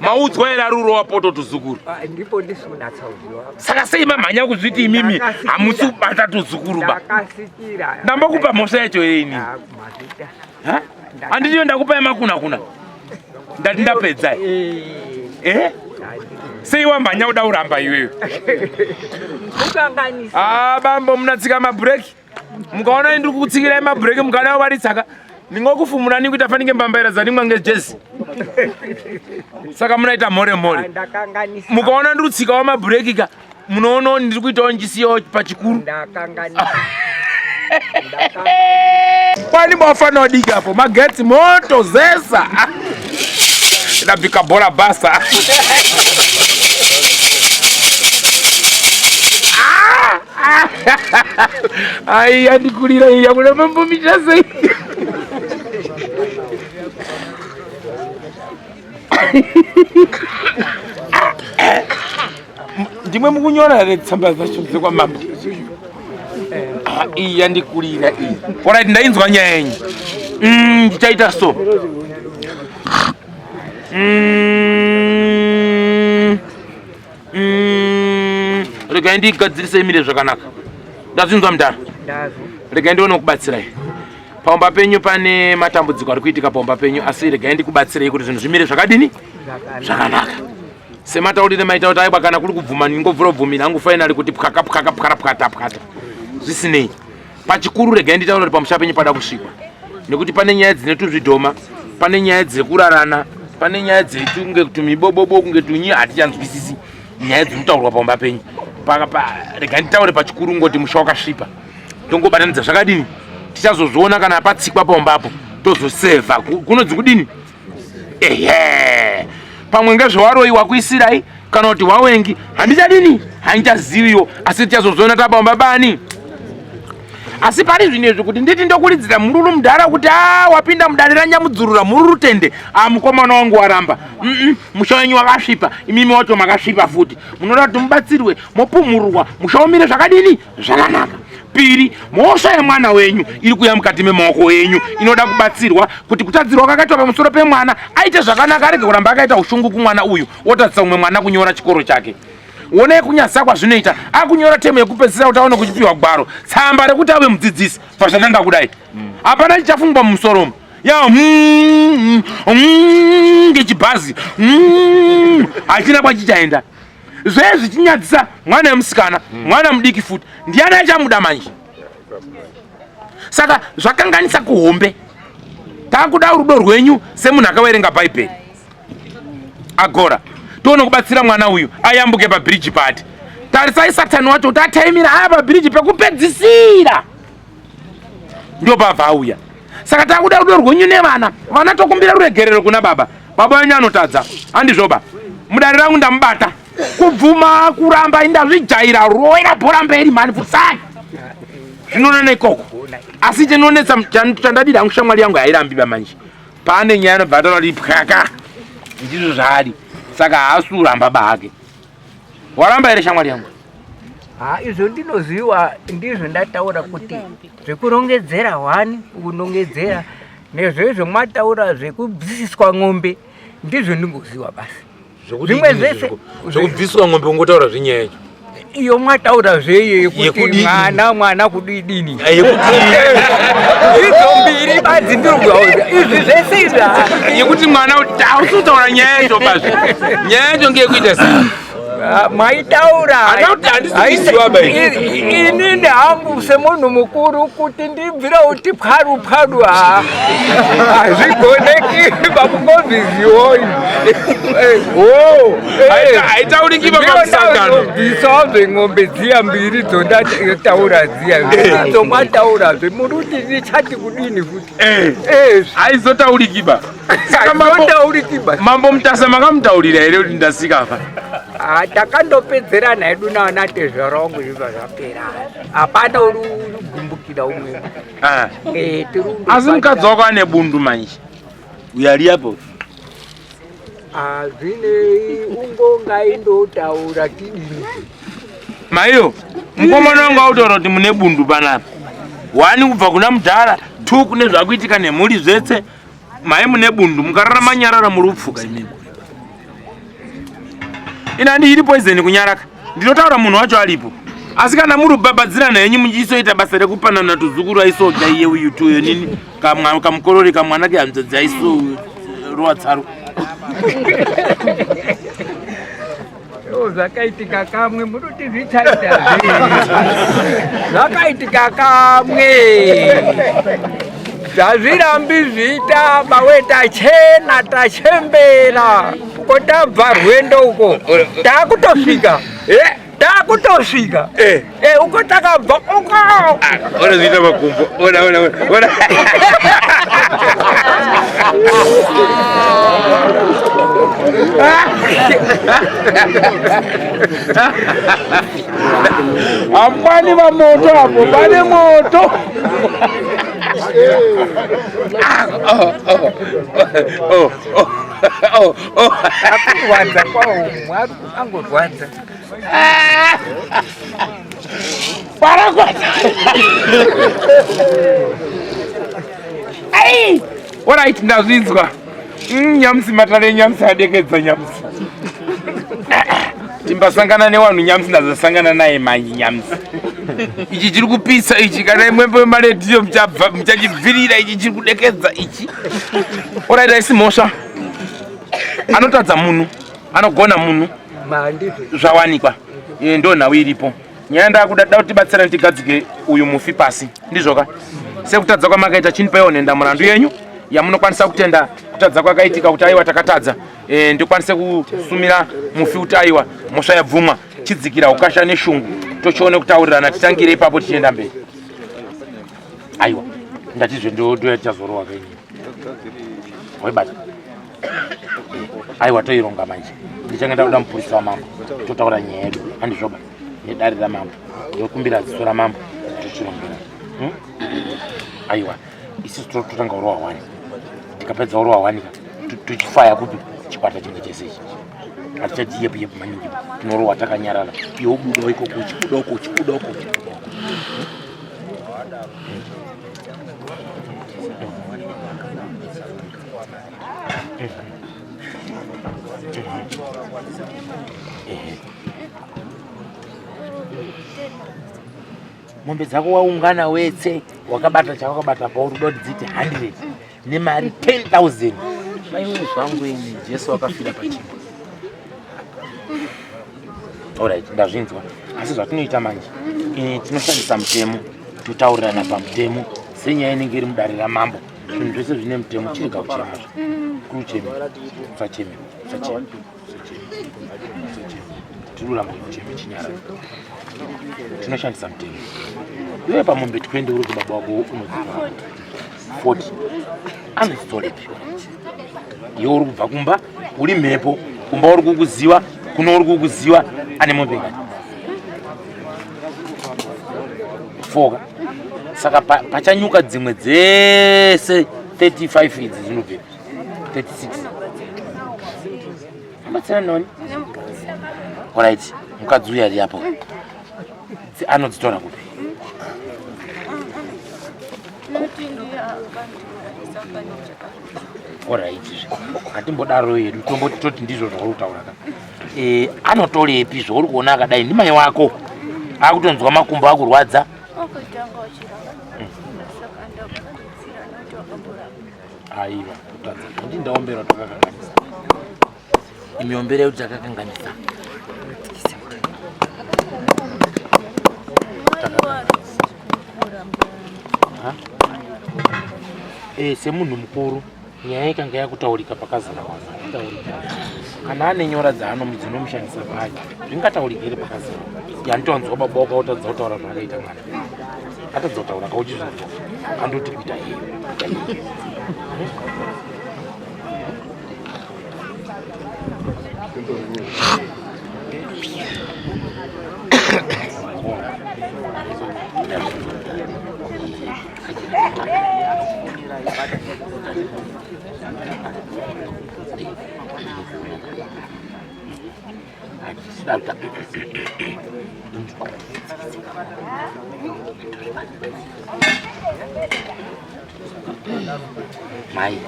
Maudzwa here ari urowa poto tuzukuru? Ah, ndipo ndisunatsa uziwa. Saka sei mamhanya kuzviti imimi hamusi kubata tuzukuru ba? Ndakasikira. Ndambokupa mhosva yacho here ini? Ah, mazita. Ha? Handitiyo ndakupai makuna kuna. Ndati ndapedza. Eh? Sei wamhanya kuda kuramba iwewe? Kukanganisa. Ah, bambo munatsika mabhureki. Mukaona ndiri kutsikirai mabhureki mukada kuvaritsaka. Ndingokufumurani kuita fanike mbambaira dzanimwa ngejezi. Saka munaita mhore mhore. Ndakanganisa. Mukaona ndiri kutsikawo mabhureki ka munoona ndiri kuitawo njisiyo pachikuru. Ndakanganisa. Kwani mwafana wadiki apo magetsi moto zesa. Ndabika bora basa. Ai yandikurira iyi yakuda mambomicha sei. Ndimwe mukunyora here tsamba dzacho dzekwamambo? Ah, iyi yandikurira iyi. Alright, ndainzwa nyaya yenyu. Ndichaita so. Regai ndigadzirise imire zvakanaka. Ndazvinzwa mudhara. Regai ndione kubatsirai. Paumba penyu pane matambudziko ari kuitika paumba penyu, asi regai ndikubatsirei kuti zvinhu zvimire zvakadini? Zvakanaka. Semataurire maita kuti aiwa kana kuri kubvuma ndingobvura bvumira hangu finally kuti pwaka pwaka pwara pwata pwata. Zvisinei. Pachikuru regai nditaure kuti pamusha penyu pada kusvikwa. Nekuti pane nyaya dzine tuzvidhoma, pane nyaya dzekurarana, pane nyaya dzetunge tumibobobo kunge tunyi hatichanzwisisi nyaya dzinotaurwa paumba penyu. Regai nditaure pachikuru ngoti musha wakasvipa. Tongobatanidza zvakadini? Tichazozviona kana patsikwa paumbapo tozosevha kunonzi kudini? Ehe. Pamwe ngezvewaroyi wakuisirai kana kuti wawengi handichadini handichaziviwo, asi tichazozviona tapaumba bani. Asi pari zvino izvi kuti nditi ndokuridzira mhururu mudhara kuti a wapinda mudare ranyamudzurura mhururu tende, a mukomana wangu waramba. Musha wenyu wakasvipa, imimi wacho makasvipa futi. Munoda kuti mubatsirwe mopumhurwa musha umire zvakadini? Zvakanaka. Piri, mhosva yemwana wenyu iri kuuya mukati memaoko enyu inoda kubatsirwa kuti kutadzirwa kwakaitwa pamusoro pemwana aite zvakanaka, arege kuramba akaita ushungu kumwana uyu, otadzisa umwe mwana kunyora chikoro chake. Onai kunyadzisa kwazvinoita, akunyora temu yekupedzisira kuti aone kuchipiwa gwaro tsamba rekuti ave mudzidzisi. Pazvatanga kudai hapana chichafungwa mumusoro umu. Ya, ngechibhazi, hachina kwachichaenda. Zve zvichinyadzisa mwana wemusikana, mwana mudiki futi, ndiani achamuda manje? Saka zvakanganisa kuhombe. Takuda rudo rwenyu semunhu akaverenga Bhaibheri. Agora toona kubatsira mwana uyu ayambuke pabhiriji pati. Tarisai Satani wacho kuti ataimira aya pabhiriji pekupedzisira, ndio pabva auya. Saka takuda rudo rwenyu nevana. Vana tokumbira ruregerero kuna baba. Baba wenyu anotadza, handizvoba? Mudare rangu ndamubata kubvuma kuramba indazvijaira roera bhora mberi mhani futsai zvinonana ikoko. Asi chinonetsa chandadira hangu shamwari yangu hairambi ba manje. Pane nyaya inobva ataura kuti pwaka ndizvo zvaari, saka haasi kuramba ba hake. Waramba here shamwari yangu? Ha, izvo ndinoziva, ndizvo ndataura kuti zvekurongedzera hwani kunongedzera nezvezvo mwataura zvekubvisiswa ng'ombe ndizvo ndingoziva basi. Zvimwe zvese zvekubviswa ng'ombe ungotaura zvenyaya yacho iyo mwataura zveiyo yekuti Yekudini? mwana kudidini. Yekuti idzo mbiri badzi ndiri kuauza izvi zvese izvi ha. Yekuti mwana hausi kutaura nyaya yacho bazve. Nyaya yacho ngeyekuita sei? Ah, mwaitaura. Handina kuti handisi kuiziva ba ini. Inini hangu semunhu mukuru kuti ndibvire kuti pwaru pwaru ha hazvigoneki pakungozviziwo Oh, haitauriki pa pamusangano. Bvisawo zveng'ombe dziya mbiri dzondataura dziya idzo mwataurazve muri kuti ndichati kudini futi? Haizotauriki ba. Saka Haitauriki ba. Mambo Mutasa makamutaurira here kuti ndasika apa? Ah, takandopedzerana hedu naana tezvara wangu zvibva zvapera. Hapana uri gumbukira. takaturikira umwe. Ah. Eh, Asi mukadzi wako ane bundu manje. Uyo ari apo. Hazvinei ungonga indotaura tidini. Maiyo, mukomana wangu autaura kuti mune bundu panapa. Wani kubva kuna mudhara, two kune zvakuitika nemhuri zvetse. Mai mune bundu, mukarara manyarara muri kupfuka imimi. Ina handi iri poison kunyaraka. Ndinotaura munhu wacho aripo. Asi kana muri kubhabhadzirana henyu muchisoita basa rekupanana tuzukuru aisoda iye uyu tuyo nini kamwa kamukorore kamwana kehanzvadzi aiso rowa tsaru. Zvakaitika kamwe munoti zvichaita zvakaitika kamwe zvazvirambi zviita bawe tachena tachembera uko tabva rwendo uko takutosvika eh, takutosvika eh. Eh, uko takabva uko Ona zviita makumbo ona ona ona Hapani pamoto apo, pane moto. Akurwadza kwawo angorwadza. Paragwadza. Ai! Alright, ndazvinzwa. Nyamusi matare nyamusi adekedza nyamusi. Timbasangana newanhu nyamusi ndazosangana naye manje nyamusi. Ichi chiri kupisa ichi kana imwe maredhiyo muchachibvirira ichi chiri kudekedza ichi. Alright, haisi mhosva. Anotadza munhu, anogona munhu. Zvawanikwa. Ndo nhau iripo. Nyaya ndakuda da kuti tibatsirane tigadzike uyu mufi pasi. Ndizvoka? Sekutadza kwamakaita chinipaiwo nhenda murandu yenyu yamunokwanisa kutenda kutadza kwakaitika kuti aiwa takatadza. Ndikwanise kusumira mufi kuti aiwa mhosva yabvumwa, chidzikira ukasha neshungu tochione kutaurirana titangire ipapo tichienda mberi. Aiwa ndatizve ndoyatichazorowa kaini. Waibata. Aiwa toironga manje. Ndichange ndakuda mupurisa wamambo totaura nyaya yedu handizvoba nedare ramambo ndokumbira ziso ramambo tochirongera. Aiwa isusu totanga urowa wani tikapedza urowa wani tochifaya kupi chikwata chimwe chese ichi hatichati yepu yepu maningi tinorowa takanyarara iwe ubuda ikoko uchibuda uko uchibuda uko uchibuda uko. Mombe dzako waungana wetse wakabata chawakabata pauri kuda kuti dziite 100 nemari 10,000. Maiwe zvangu ini Jesu akafira pachingwa. Alright, ndazvinzwa. Asi zvatinoita manje, tinoshandisa mutemo, totaurirana pamutemo senyaya inenge iri mudare ramambo. Zvinhu zvese zvine mutemo, chirega kuchema zve. Kuchema, usacheme, usacheme, usacheme, usacheme. Tiri kuramba kuchema chinyarara. Tinoshandisa mutemo. Iwe pamombe 20 uri kuti baba wako unodzipa 40. Anodzitorepi? Iwe uri kubva kumba, uri mhepo, kumba uri kukuziwa, kuno uri kukuziwa, ane mombe ngani? 4. Saka pachanyuka dzimwe dzese 35 idzi dzinobvepi? 36. Abatsira noni? Alright, mukadzi uyu ari apo. Anodzitora kupi? Alright, hatimbodaro yedu, tomboti toti ndizvo zvauri kutaura ka. Anotorepi zvauri kuona akadai ndimai wako. Akutonzwa makumbo akurwadza. Aiwa, kutadza. Ndi ndaombera takakanganisa. Imiombera yedu takakanganisa. Semunhu mukuru nyaya ikanga yakutaurika pakazara vanhu haitaurika. Kana ane nyora dzinomushandisa paari zvingataurika here pakazara? Yanditonzwa baba wako otadza kutaura zvaakaita mwana. Atadza kutaura kauchizvinzwa. Andoti kuita iye. Kuita iye. Mai.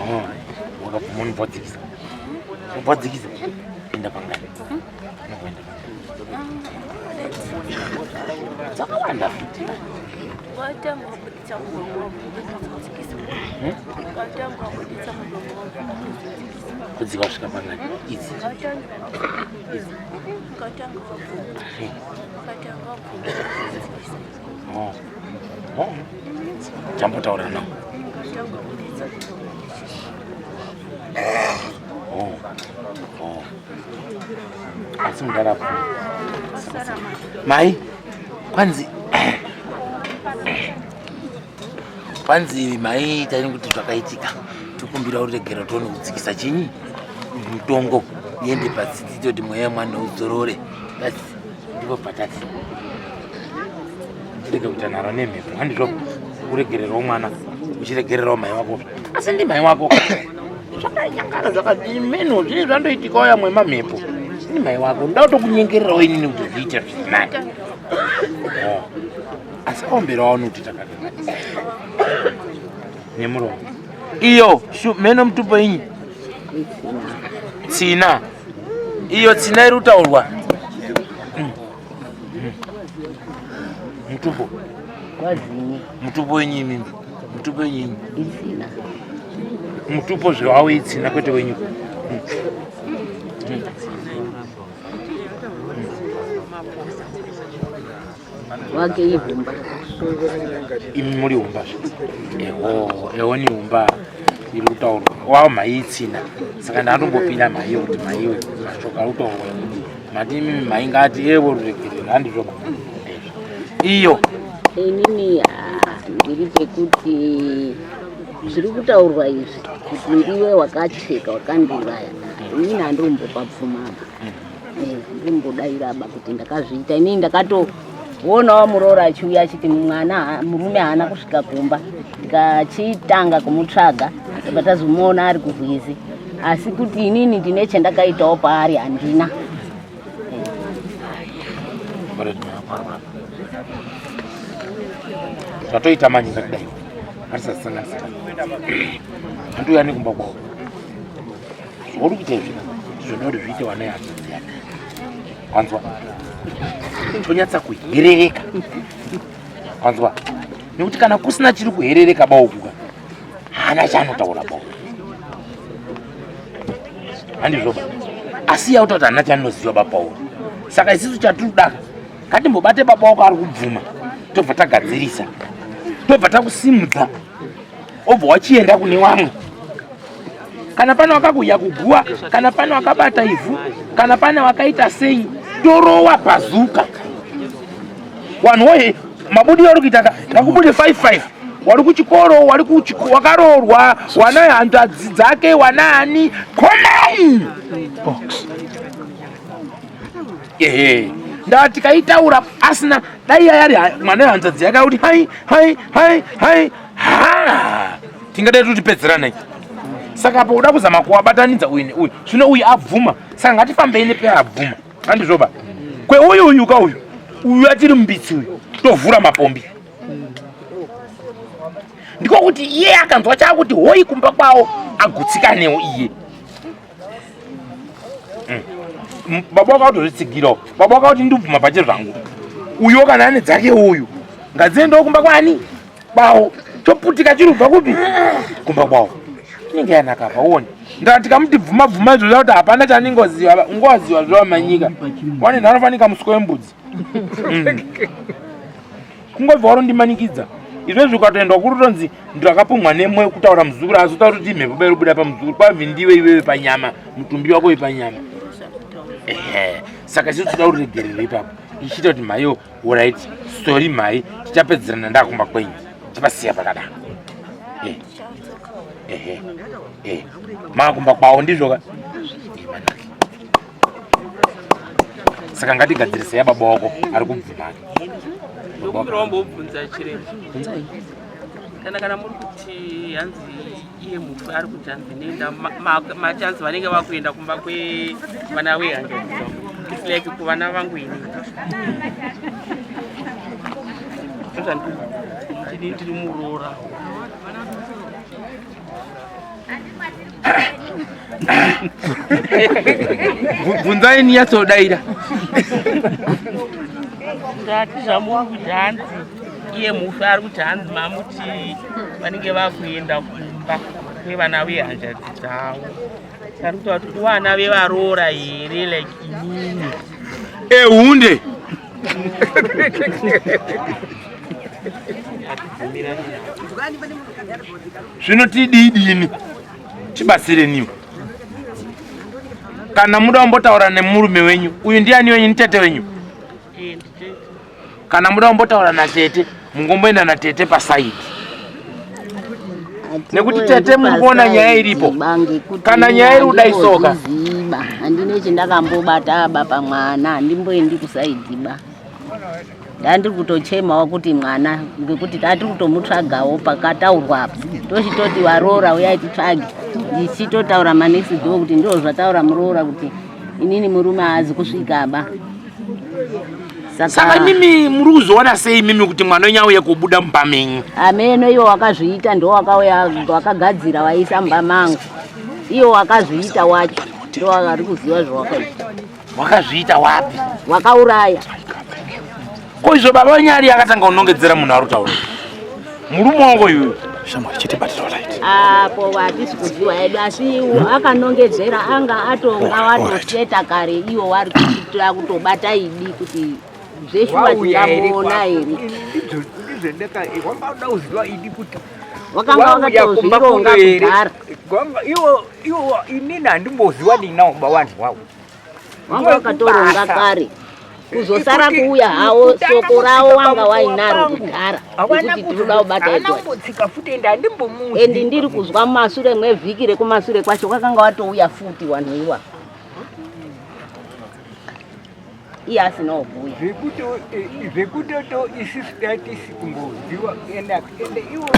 Oh, wakabvuma unobvadzikisa. Ubvadzikisa. Enda pangani. Unoenda pangani. Dzakawanda futi. Kudzika kusvika pangani? Idzi. Idzi. Oh. Oh. Chambotaura nawo. Oh. Oh. Asi mudhara mai kwanzi kwanzi mai taini kuti zvakaitika tokumbira uregera tione kudzikisa chinyi mutongo iende pasi titoti mweya mwana udzorore that's ndipo patati tirege kuita nharo nemhepo handizvo uregererawo mwana uchiregererawo mai wako asi ndi mai wako zvakanyangana zvakadimeno zvine zvandoitikawo yamwe mamhepo ndi mai wako nda kutokunyengererawo inini kuti zviite zvirinani oh. Asi kaomberawo anoti takagadzirisa nemuromo iyo mheno mutupo inyi tsina iyo tsina iri kutaurwa Mutupo mutupo wenyu imimi mutupo wenyu inyi mutupo zvewawo itsina kwete wenyu. Wake ihumba. Imi muri humba zve? Eho, eho ni humba iri kutaurwa. Wawo mhai itsina. Saka ndatombopinda mhaiyo kuti mhaiwe mashoko ari kutaurwa ekuti mati imimi mhai ngati evo ruregerero handizvo. Iyo. Inini ah, ndiri pekuti zviri kutaurwa izvi kuti ndiwe wakacheka wakandiuraya. Inini handiombopabvumaba. Ndimbodairaba kuti ndakazviita inini ndakatoonawo muroora achiuya achiti mwana murume haana kusvika kumba ndikachitanga kumutsvaga ndobva tazomuona ari kurwizi asi kuti inini ndine chandakaitawo paari handina. Zvatoita manje ngakudai ngatisasanganisa handouya nekumba kwavo zvauri kuita izvi ndizvoda kuti zviite wana hanzvadzi yake wanzwa tonyatsa kuherereka wanzwa nekuti kana kusina chiri kuherereka baukuka haana chaanotaura bau handizvoba asi yakuta kuti haana chaanoziva bapauro saka isisu chatiri ngatimbobate baba wako ari kubvuma tobva tagadzirisa tobva takusimudza obva wachienda kune wamwe kana pane wakakuya kuguwa kana pane wakabata ivhu kana pane wakaita sei torowa bhazuka wanhu woye mabudiro ari kuita ka ngakubude 55 wari kuchikoro wari wakaroorwa wana hanzvadzi dzake wanaani komai ehe ndaa tikaitaura asina dai yayari mwana wehanzvadzi yake akuti hai hai hai hai ha tingadai totipedzeranai saka apo uda kuzama kuwabatanidza uyu neuyu zvino uyu abvuma saka ngatifambei nepeabvuma handizvoba kweuyu uyu ka uyu uyu achiri mumbitsi uyu tovhura mapombi ndiko kuti iye akanzwa chaakuti hoi kumba kwawo agutsikanewo iye Baba wakatozvitsigirawo baba wakati ndibvuma pache zvangu uyo kana ane dzake uyu ngadziendewo kumba kwani kwawo choputika chiri kubva kupi kumba kwawo inenge yanaka apa uone ndati tikamuti bvuma bvuma izvo zvakuti hapana chaningoziva ungowaziva zvavamanyika wane nhanofanika musiko wembudzi Kungobva warondimanikidza izvezvi ukatoendwa kuri utonzi ndakapumwa nemwe kutaura muzukuru asi utaura kuti imhepo bairi kubuda pamuzukuru kwabvi ndiwe iwewe panyama mutumbi wako wepanyama ehe saka isu tinoda kuregerera ipapo ichiita kuti mhaiyo orit sorry mhai tichapedzerana ndakumba kwenyu tipasiya pakadaro eh. ehe eh. makumba kwawo ndizvo ka saka ngatigadzirise yababa wako ari kubvumana. Ndokumbira wambobvunza chiremba. Kana muri kuti hanzi iye mufi ari kuti hanzi nenda machanzi vanenge vakuenda kumba kwevana vehanzvadzi dzavo. It's like kuvana vangu ini. Ndozvandiri ndiri muroora. Bvunzai ninyatsodaira. Ndati zvamuri kuti hanzi iye mufi ari kuti hanzi mamuti vanenge vakuenda kumba kwevana vehanzvadzi dzavo. Ari kutaura kuti kuvana vevaroora here like inini. Ehunde. Zvino tidii dini tibatsire niwo. Kana muda kumbotaura nemurume wenyu, uyu ndiani wenyu? Ni tete wenyu. Kana muda kumbotaura natete, mungomboenda natete pasaidi. Nekuti tete muri kuona nyaya iripo. Kana nyaya iri kudai soka. Handine chendakambobata aba pamwana, handimboendi kusaidhi ba. Ndandiri kutochemawo kuti mwana, ngekuti tatiri kutomutsvagawo pakataurwa apa. Tochitoti varoora uyai titsvage. Ndichitotaura manext door kuti ndizvo zvataura muroora kuti inini murume haazi kusvika ba. Saka imimi muri kuzoona sei imimi kuti mwana wenyu auye kubuda mumba menyu? Ameno iwo wakazviita ndo wakauya wakagadzira waisa mumba mangu. Iwo wakazviita wacho ndo ari kuziva zvawakaita. Wakazviita wapi? Wakauraya. Ko izvo baba wenyu ari akatanga kunongedzera munhu ari kutaura. Murume wangu iyoyo. Shamwari chete batira light. Apo hatisi kuziwa hedu asi akanongedzera anga atonga watoseta kare iwo wari kuitira kutobata idi kuti zveshuwa tingamuona here. Ndizvo ndaka wanga uziva idi kuti wakanga wakatozvironga kudhara. Iwo iwo inini handimboziwa ninawo baba wanhu wawo. Wanga wakatoronga kare. Kuzosara kuuya hawo soko rawo wanga wainaro kudhara kuti tinoda kubata endi ndiri kuzwa mumasure mwevhiki rekumasure kwacho kwakanga watouya futi wanhu iwa iye asinawo kuuya zvekutoto isusu tatisi kumboziwa ende iwo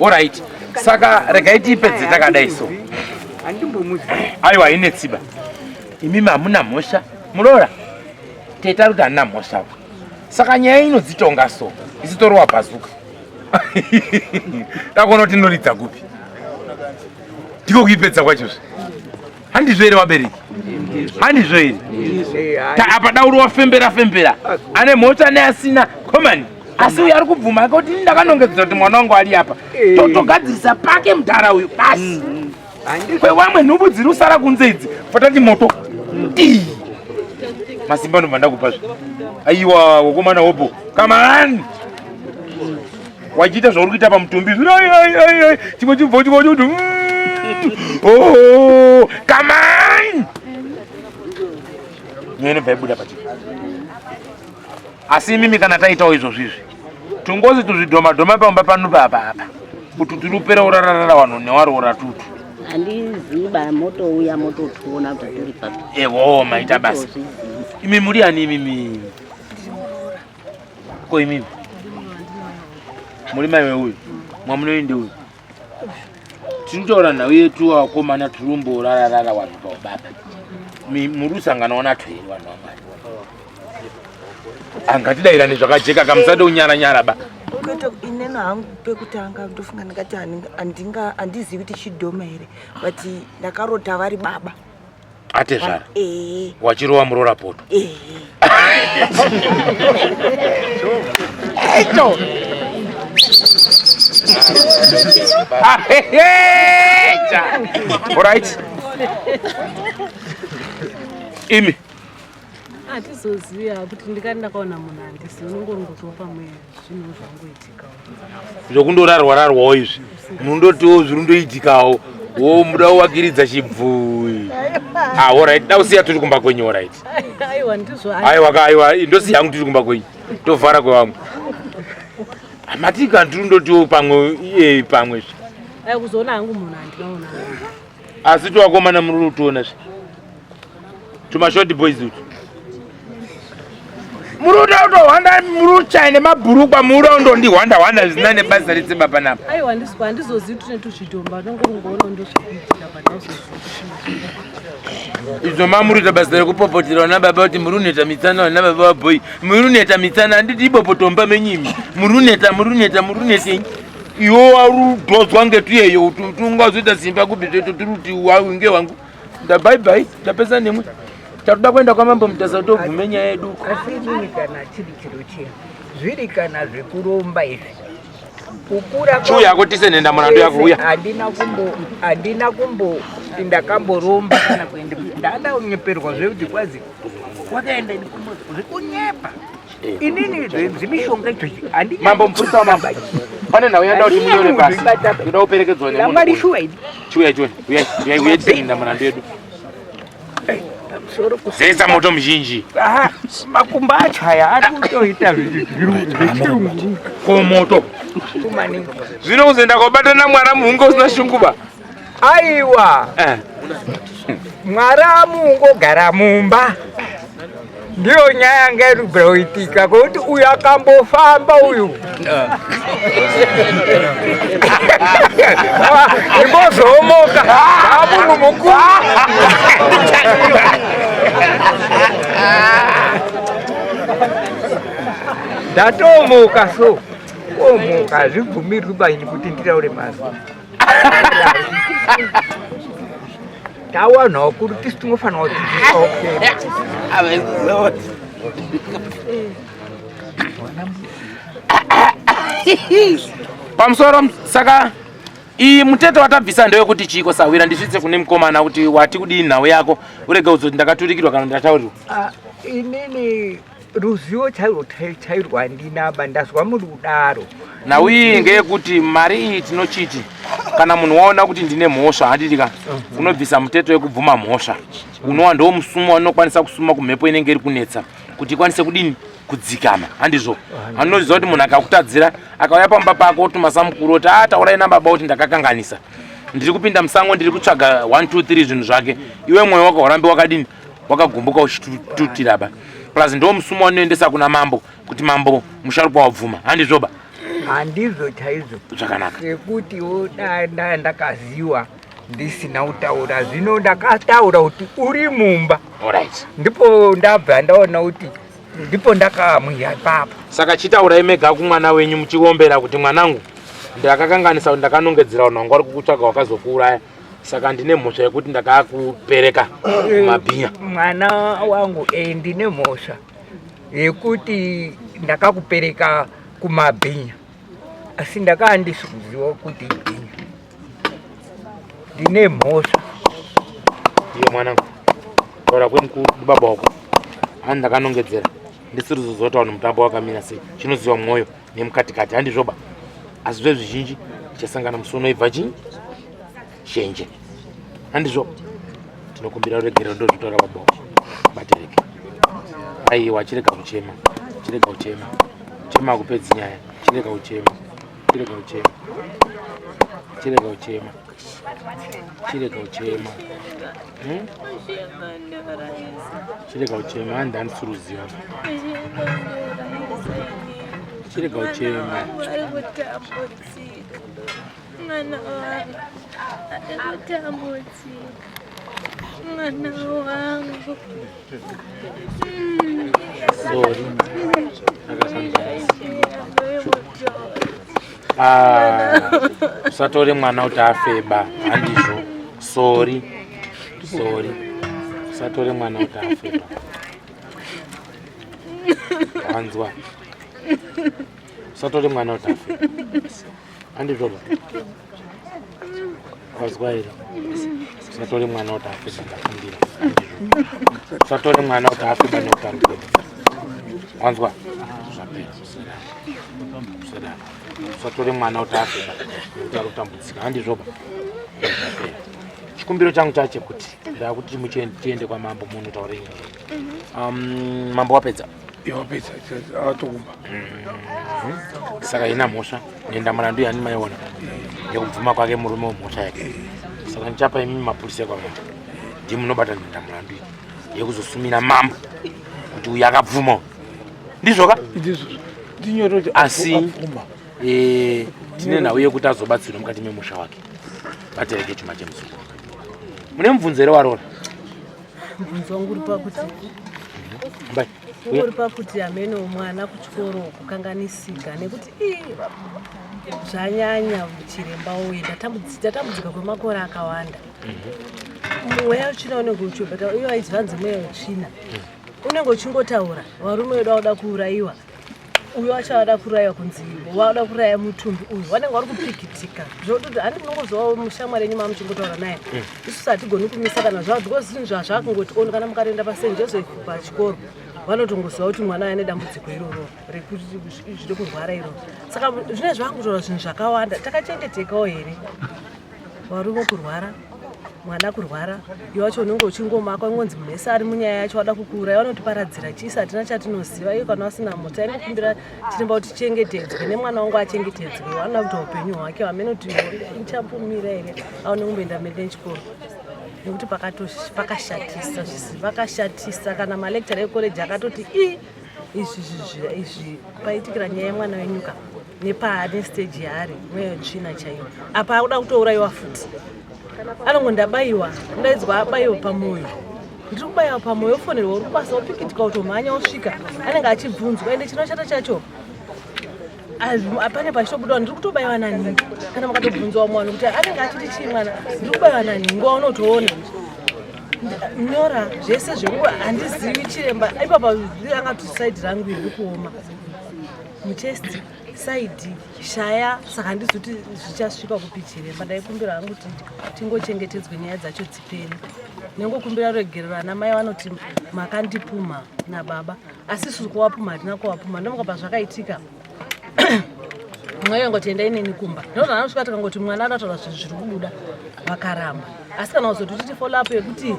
alright saka regai tiipedze takadai so handimbomuziva aiwa ine tsiba imimi hamuna mhosva muroora tete ari kuti handina mhosva saka nyaya inodzitonga so isi torowa bhazuka takuona kuti inoridza kupi ndiko kuipedza kwachozve handizvo here vabereki handizvo here apa dauri wafembera fembera ane mhosva neasina komani asi uyu ari kubvuma kuti ndakanongedzera kuti mwana wangu ari apa totogadzirisa pake mudhara uyu basi kwewamwe nhubu dziri kusara kunze idzi fatati moto masimba ndobva ndakupa zve aiwa wakomana hobo kamani wachiita zvauri kuita pamutumbi chimwe chibvo chimwe choti oh, kamani nyaya inobva ibuda pachii asi imimi kana taitawo izvozvo izvi tungozi tuzvidhoma dhoma pamba pano papa apa kuti tiri kupera urararara vanhu newaroora tutu handiziba motouya mototiona kuti turi papi ewo maita basa imi muri ani imimi ko imimi muri mai weuyu mwamunoende uyu tiri kutaura nhau yetu vakomana tiri kumborararara vanhu paubaba muri kusanganawo nato here vanhu vamwari angatidairane zvakajeka kamusade kunyara nyara ba kwete ineno hangu pekutanga ndofunga ndingati handizivi kuti chidhoma here but ndakarota vari baba atezvara wachirova muroora poto echo alright imi hatizoziva kuti ndikati ndakaona munhu handisi unongorongozwa pamwe zvinhu zvangoitikawo zvokundorarwa rarwawo izvi munondotiwo zviri ndoitikawo wo muda kuwakiridza chibvui ah alright dausiya tiri kumba kwenyu alright aiwa ndizvo aiwa ka aiwa ndosiya hangu tiri kumba kwenyu tovhara kwevamwe matika ndiri ndotiwo pamwe iye pamwe zve aiwa kuzoona hangu munhu handinaona asi tiwakomana muri kutoona zve tumashoti boys utu. Muri kuda kutohwanda muri kuchaya nemabhurukwa muri kuda kundondihwanda hwanda zvisina nebasa retsimba panapa. Aiwa handisi handizozivi tune tuzvidhomba ndongorungoona ndozvikuitika but hauzozivi Izvo mamuri kuita basa rekupopotera vana baba kuti muri kuneta mitsana vana baba vabhoyi muri kuneta mitsana handiti ibopotomba menyimi muri kuneta muri kuneta muri kunetei iwe warudhodzwa ngetuyeyo kuti ungazoita simba kupi zveto tiri kuti wainge wangu ndabye bye ndapesa nemwe takuda kuenda kwamambo mutasa tobvume nyaya yedu uko Asi inini kana chiri chiro chiya zviri kana zvekuromba izvi kukura Chiuya yako tise nenda murandu yako uya. Handina kumbo handina kumbo ndakamboromba kana kuenda ndandanyeperwa zvekuti kwazi wakaenda zvekunyepa inini zvemishonga izvozvi handi Mambo mupurisa wamambo pane nhau yanda kuti munyore pasi ndoda kuperekedzwa nemunhu Ramwari shuwa idi Chiuya chiuya uya uya uya tise nenda murandu yedu Zeza moto muzhinji Aha, makumbo acho aya ari kutoita zvechirungu ko moto maningi zvino kuzoenda kobatana mwana muhunge usina shunguba aiwa Eh. mwaramu ungogara mumba ndiyo nyaya yanga iri kubvira kuitika kwekuti uyu akambofamba uyu ndimbozomoka amunhu mukuru ndatomuka so omuka hazvibvumirwi baini kuti nditaure mazwi tawanhu vakuru tisu tinofanira kudzidziswawo pamusoro saka iyi muteto watabvisa ndewekuti chiiko sahwira ndisvitse kune mukomana kuti wati kudii nhau yako urege kuzoti ndakaturikirwa kana ndataurirwa Ah, inini ruzivo chairwo chairwo handina ba ndazwa muri kudaro nhau iyi ngeyekuti mari iyi tinochiti kana munhu waona kuti ndine mhosva handiti ka unobvisa muteto wekubvuma mhosva unowa ndo musumo waunokwanisa kusuma kumhepo inenge iri kunetsa kuti ikwanise kudini kudzikama handizvo anoziva kuti munhu akakutadzira akauya pamba pako otuma samukuru oti a taurai nababa kuti ndakakanganisa ndiri kupinda musango ndiri kutsvaga 1 2 3 zvinhu zvake iwe mwoyo wako urambe wakadini wakagumbuka uchitutira ba plus ndo musumo wanoendesa kuna mambo kuti mambo musharukwa wabvuma handizvoba handizvo chaizvo zvakanaka sekutiwo da ndakaziwa ndisina kutaura zvino ndakataura kuti uri mumba Alright. ndipo ndabva ndaona kuti ndipo ndakamwiya ipapo saka chitaurai mega kumwana wenyu muchiombera kuti mwanangu ndakakanganisa kuti ndakanongedzera vanhu vanga vari kukutsvaga wakazokuuraya saka ndine mhosva yekuti ndakakupereka kumabhinya mwana wangu eh, ndine mhosva yekuti ndakakupereka kumabhinya asi ndakaa ndisi kuziva kuti ibhinya ndine mhosva iwe mwanangu taura kwemukuru baba wako hani ndakanongedzera ndisiri kuzoziva kuti vanhu mutambo wakamira sei chinoziva mwoyo nemukatikati handizvoba asi zve zvizhinji tichasangana musi unoibva chii shenje handizvo tinokumbira ruregerero ndozvitaura baba wako batereke aiwa chirega kuchema chirega kuchema chema hakupedzi nyaya chirega kuchema chirega kuchema chirega kuchema chirega kuchema Hmm? Chirega kuchema handi handisi ruziva chirega kuchema Ari kutambudzika mwana wangu, ari kutambudzika mwana wangu. Sorry. Ah, usatore mwana kuti afeba handizvo sorry sorry usatore mwana kuti afeba wanzwa usatore mwana kuti afeba handizvoba wazwa here usatore mwana kuti afeba ndakumbira handizvo usatore mwana kuti afeba nekuti ari kuda wanzwa zvapera usadaro usadaro usatore mwana kuti afeba nekuti ari kutambudzika handizvoba zvapera chikumbiro changu chachekuti ndakuti tiende kwamambo munotaure nyaya mambo wapedza Wapedza atokumba. Saka ina mhosva nenda murandu yani maiona yekubvuma kwake murume wemhosva yake saka ndichapa imi mapurisa ekwamambo ndimunobata nenda murandu iyi yekuzosumira mambo kuti uyu akabvuma uyu. Ndizvoka? Asi eh, tine nhau yekuti azobatsirwa mukati memusha wake. Vatereke chuma chemuzukuru. Mune mubvunzo here warora? Mubvunzo wangu uri pakuti uri pakuti hameno mwana kuchikoro kukanganisika nekuti zvanyanya chiremba uye ndatambudzika kwemakore akawanda. Mhm. Mweya wetsvina unenge uchibata iyo aizivanzi mweya wetsvina mhm. unenge uchingotaura varume vedu vauda kuurayiwa uyo wacho vada kuuraya kunzi vada kuuraya mutumbi uyu vanenge vari kupikitika zvototi handi munongozivawo mushamwari yenyu mamuchingotaura naye mm. isusu hatigoni kumisa kana zvaa because zvinhu zvazvakungoti on kana mukarenda pasen joseph pachikoro vanotongoziva kuti mwana ane dambudziko iroro rekuti zviri kurwara iroro saka zvine zvakutora zvinhu zvakawanda takachengetekawo here Varume kurwara, mwana kurwara, iwe wacho unenge uchingomakwa ingonzi munhu wese ari munyaya yacho wada kukuuraya vanotiparadzira chisi hatina chatinoziva iye kana vasina mota inokumbira chiremba kuti chengetedzwe nemwana wangu achengetedzwe wanoda kuti upenyu hwake vamene kuti ichambomira here aone kumboenda mberi nechikoro nekuti pakashatisa zvisi vakashatisa kana malecture ecollege akatoti i izvi izvi paitikira nyaya yemwana wenyuka nepaane stage yaari mweya wetsvina chaiyo apa akuda kutourayiwa futi anongo ndabayiwa ndaidzwa abayiwa pamwoyo ndiri kubayiwa pamwoyo ofonerwa uri kubasa wopikitika utomhanya osvika anenge achibvunzwa ende chinoshata chacho pane pachitobudawo ndiri kutobayiwa nanhingi kana mukatobvunzwa mwana kuti anenge achiti chii mwana ndiri kubayiwa nanhingi waunotoona nyora zvese zveku handizivi chiremba ipapa anga saidi rangu iri kuoma muchest side shaya saka handizi kuti zvichasvika kupi chiremba ndaikumbira hangu kuti tingochengetedzwe nyaya dzacho dzipere nengokumbira ruregerero ana mai vanoti makandipumha nababa asi isusu kuwapumha hatina kuwapumha ndomuka pazvakaitika mweya ngoti endai neni kumba ndozva anosvika tikangoti mwana anotaura zvinhu zviri kubuda vakaramba asi kana kuzoti titi follow up yekuti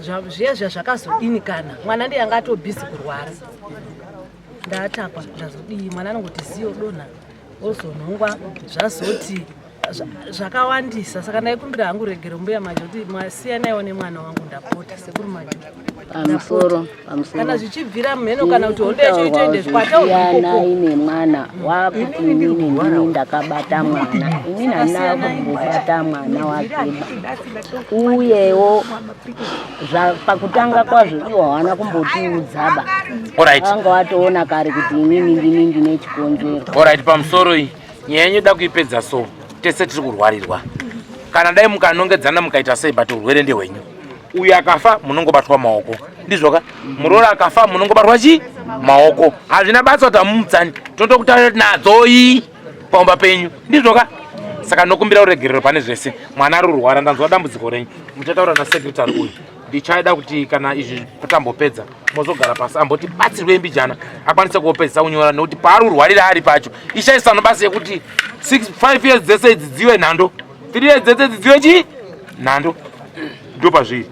zviya zviya zvakazodini kana mwana ndiye anga atobhizi kurwara Ndatakwa ndazodii mwana anongoti ziyo donha ozonhongwa zvazoti zvakawandisa saka ndaikumbira hangu regero mbuya majo kuti masiyanaiwo nemwana wangu ndapota sekuru majo pamusoro pamusoro kana zvichibvira mheno kana kuti hondo yacho itoende kwataurwa nemwana wakuti inini ndini ndakabata mwana inini handina kumbobata mwana wakeba uyewo pakutanga kwazvo iwo hawana kumbotiudzaba vanga watoona kare kuti inini ndini ndine chikonzero. Alright, pamusoro iyi nyaya yenyu da kuipedza so tese tiri kurwarirwa kana dai mukanongedzana mukaita sei but urwere ndehwenyu uyu akafa munongobatwa maoko ndizvoka muroora akafa munongobatwa chi maoko hazvina basa kuti hamumutsani totokutaura nadzoi pamba penyu ndizvoka saka nokumbira uregerero pane zvese mwana ari kurwara ndanzwa dambudziko renyu muchataura nasecretary uyu ndichada kuti kana izvi tambopedza mozogara pasi amboti batsirwe mbijana akwanise kuopedzisa kunyora nekuti paari kurwarira ari pacho ishaisano basa yekuti 5 years dzese idzi dziwe nhando 3 years dzese idzi dziwe chii nhando ndo pazviri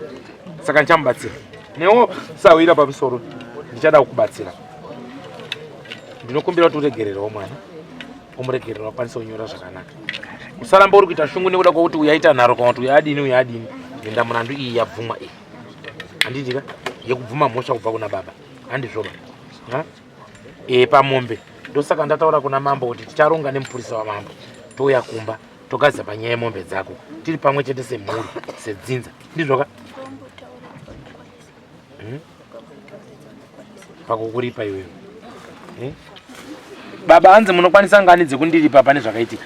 saka ndichamubatsira newo sawira pamusoro ndichada kukubatsira ndinokumbira kuti uregererewo mwana umuregerera wakwanise kunyora zvakanaka usaramba uri kuita shungu nekuda kwekuti uyu aita nharo kana kuti uyu adini uyu adini enda murandu iyi yabvumwa iyi handidika yekubvuma mhosva kubva kuna baba handizvoba e pamombe ndosaka ndataura kuna mambo kuti ticharonga nemupurisa wamambo touya kumba togadzisa panyaya yemombe dzako tiri pamwe chete semhuri sedzinza ndizvoka hmm? Pakukuripa iwewe hmm? Baba hanzi munokwanisa ngani dzekundiripa pane zvakaitika?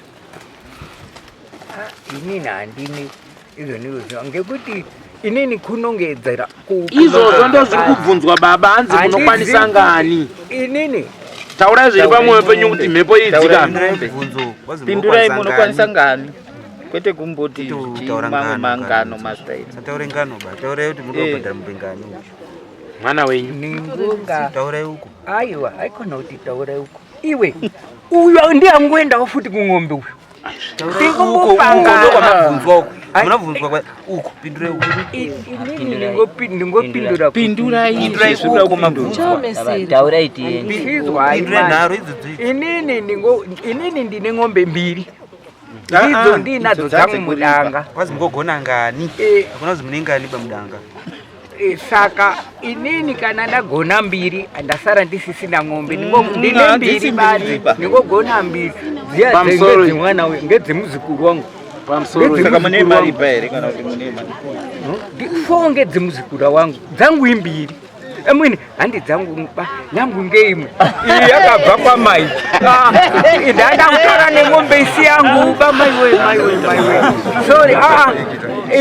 Ah, inini handini izvonizvo ngekuti inini kunongedzera izvozvo ndo zviri kubvunzwa baba hanzi munokwanisa ngani inini taurai zviri pamwoyo penyu kuti mhepo iyi dzikame pindurai munokwanisa ngani kwete kumboti mamwe mangano mastairi sataure ngano ba taurai kuti muri kubhadhara mombe ngani mwana wenyu ningunga taurai uko aiwa aikona kuti taurai uko iwe uyu ndiye angoendawo futi kung'ombe uyu munabvunzwa uko pindurai uko ndingopindura pindurai uko mabvunzwa taurai tiende pindurai nharo idzodzo inini inini ndine ng'ombe mbiri ndidzo ndinadzo dzangu mudanga kwazi mugogona ngani hakuna kuzi mune ngani bamudanga. Saka inini kana ndagona mbiri ndasara ndisisina ng'ombe. Ndine Hadzisi mbiri mbiri badzi ba. ndingogona mbiri dziya Pamusoro. ngedzemwana uyu ngedzemuzukuru wangu. Pamusoro. Saka mune mari ipa here kana kuti mune mari? Fo ngedzemuzukuru wangu dzangu imbiri amwene handi dzangu ba yangu ngeimwe iyi yakabva kwamai. Ah, ndanda kutora neng'ombe isi yangu ba maiwe maiwe maiwe sorry. Aa,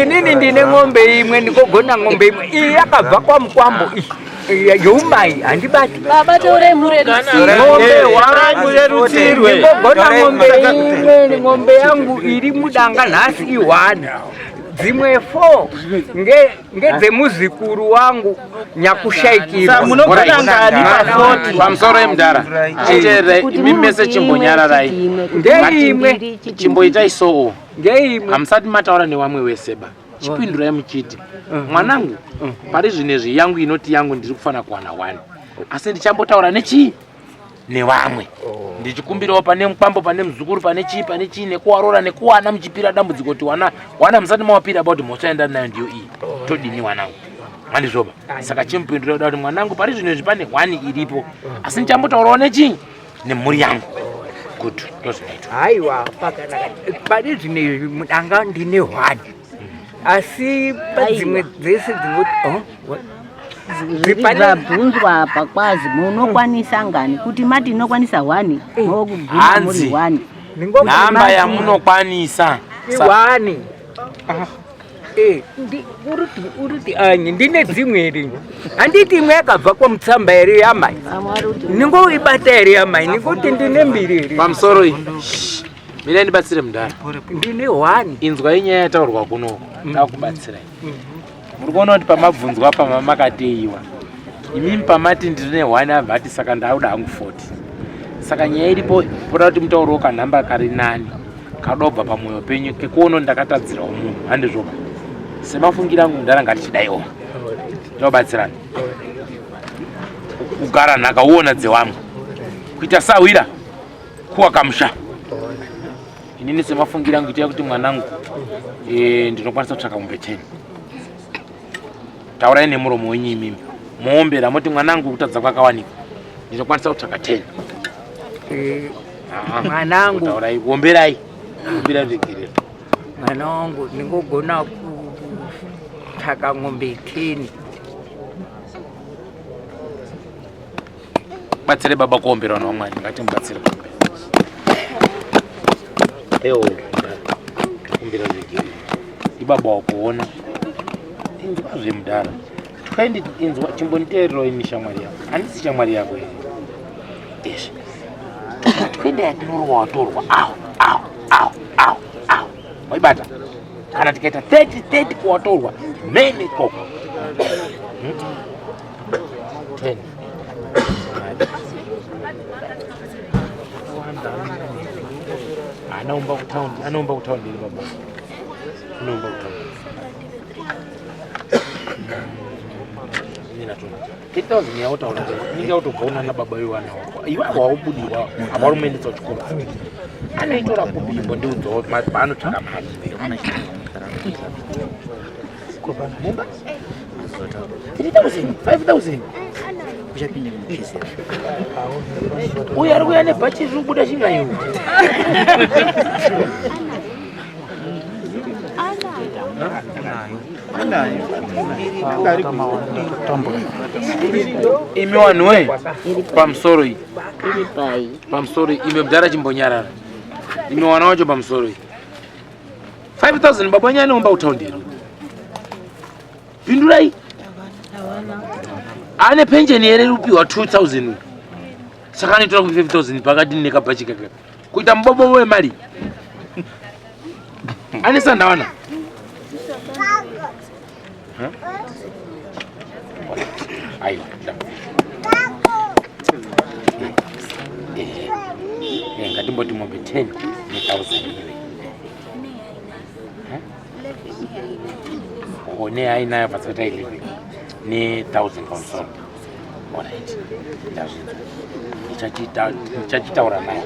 inini ndine ng'ombe imwe, ndikogona ng'ombe imwe iyi yakabva kwamukwambo iyi. Iyi youmai handibati. Baba, taurai murerutsirwe. Ng'ombe wangu, ndingogona ng'ombe imwe. Ng'ombe yangu iri mudanga nhasi ihwani, dzimwe 4 ngedzemuzukuru wangu nyakushaikirwa. Sa munogona ngani pa40? Pamusoro yemudhara, chiteererai Kuti imi mese. muri Chimbonyararai. imwe, Ngeimwe. chiti Chimboitai soo. Ngeimwe. Hamusati mataura newamwe wese ba. Chipindurai muchiti, mwanangu, pari zvinezvi yangu inoti yangu ndiri kufanira kuwana 1, asi ndichambotaura nechii nevamwe, ndichikumbirawo pane mukwambo, pane muzukuru, pane chii, pane chii, nekuwarora nekuwana muchipira dambudziko kuti wana wana musati mawapira about mhosva yandari nayo ndiyo iyi, todini wanangu? Mandizvoba. Saka chimupindura kuda kuti, mwanangu, pari zvinezvi pane 1 iripo, asi ndichambotaurawo nechii nemhuri yangu. Good, ndozvinoitwa. Haiwa, pakanaka. Pane zvinezvi mudanga ndine 1, asi padzimwe dzese dzingoti oh, Zvabvunzwa apa kwazi munokwanisa ngani? Kuti mati inokwanisa 1, mokuguma muri Hanzi. 1. Nhamba yamunokwanisa. I1. Uriti anyi ndine dzimwe here? Handiti imwe yakabva kwamutsamba here yamai? Ningoibata here yamai? Nikuti ndine mbiri here? Pamusoro iyi, mirai ndibatsire mudhara. Ndine 1. Inzwai nyaya yataurwa kunoko, takubatsirai. Muri kuona kuti pamabvunzwa pama makateiwa imimi pamati ndine 1, abva ati saka ndauda hangu 40. Saka nyaya iripo poda kuti mutauriwo kanhamba kari nani, kadobva pamwoyo penyu, kekuona kuti ndakatadzirawo munhu, handizvoba? Semafungira angu mudhara, ngatichidaiwo tobatsirana kugara nhaka uona dzewamwe, kuita sahwira kuwa kamusha. Inini semafungira angu, itai kuti mwanangu, ndinokwanisa kutsvaka mombe 10. Taurai nemuromo wenyu imimi, muombera moti, mwanangu, kutadza kwakawanika, ndinokwanisa kutsvaka 10. Mwanangu. Taurai, omberai, omberai regerero. Mwana wangu, ndingogona kutsvaka ng'ombe 10. Batsire baba kuombera. Vanhu vamwari, ngatimubatsire kuombera. Ewo, kumbira regerero ibaba wakuona. Inzwa zvemudhara 20, inzwa, chimbonditeererawo ini shamwari yako. Handisi shamwari yako here? Izvi 20 yatinorwa watorwa awo awo awo awo awo, waibata. Kana tikaita 30 30 kuwatorwa mene ikoko, 10 anaumba kutaundi, anoumba kutaundi iri baba, anoumba kutaundi. 3000 yautaura inenge yautobva unana baba iwana wako, iwe waubudiwa apa uri muendesa kuchikoro futi. Anoitora kupi? Imbondiudzawo paanotsvaka mari. Mumba 3000, 5000. Uyu ari kuuya nebhachi riri kubuda chingayo. Imi wanhu we, pamusoro iyi. Iri pai? Pamusoro iyi. Ime mudhara, chimbonyarara. Imi wana wacho, pamusoro iyi. 5000 baba wenyu anoumba kutaundi here? Pindurai. Ane pensheni here iri kupiwa 2000? Saka anoitora ku 5000 pakati nekabhachi kaka kuita mubobo wemari ane sandawana. Aiwa, ngatimboti mombe 10 ne1000 iyoyi one ainayo pasati 11 ne1000 pamusoro. Alright, ndazvinzwa. Ndichachitaura naye.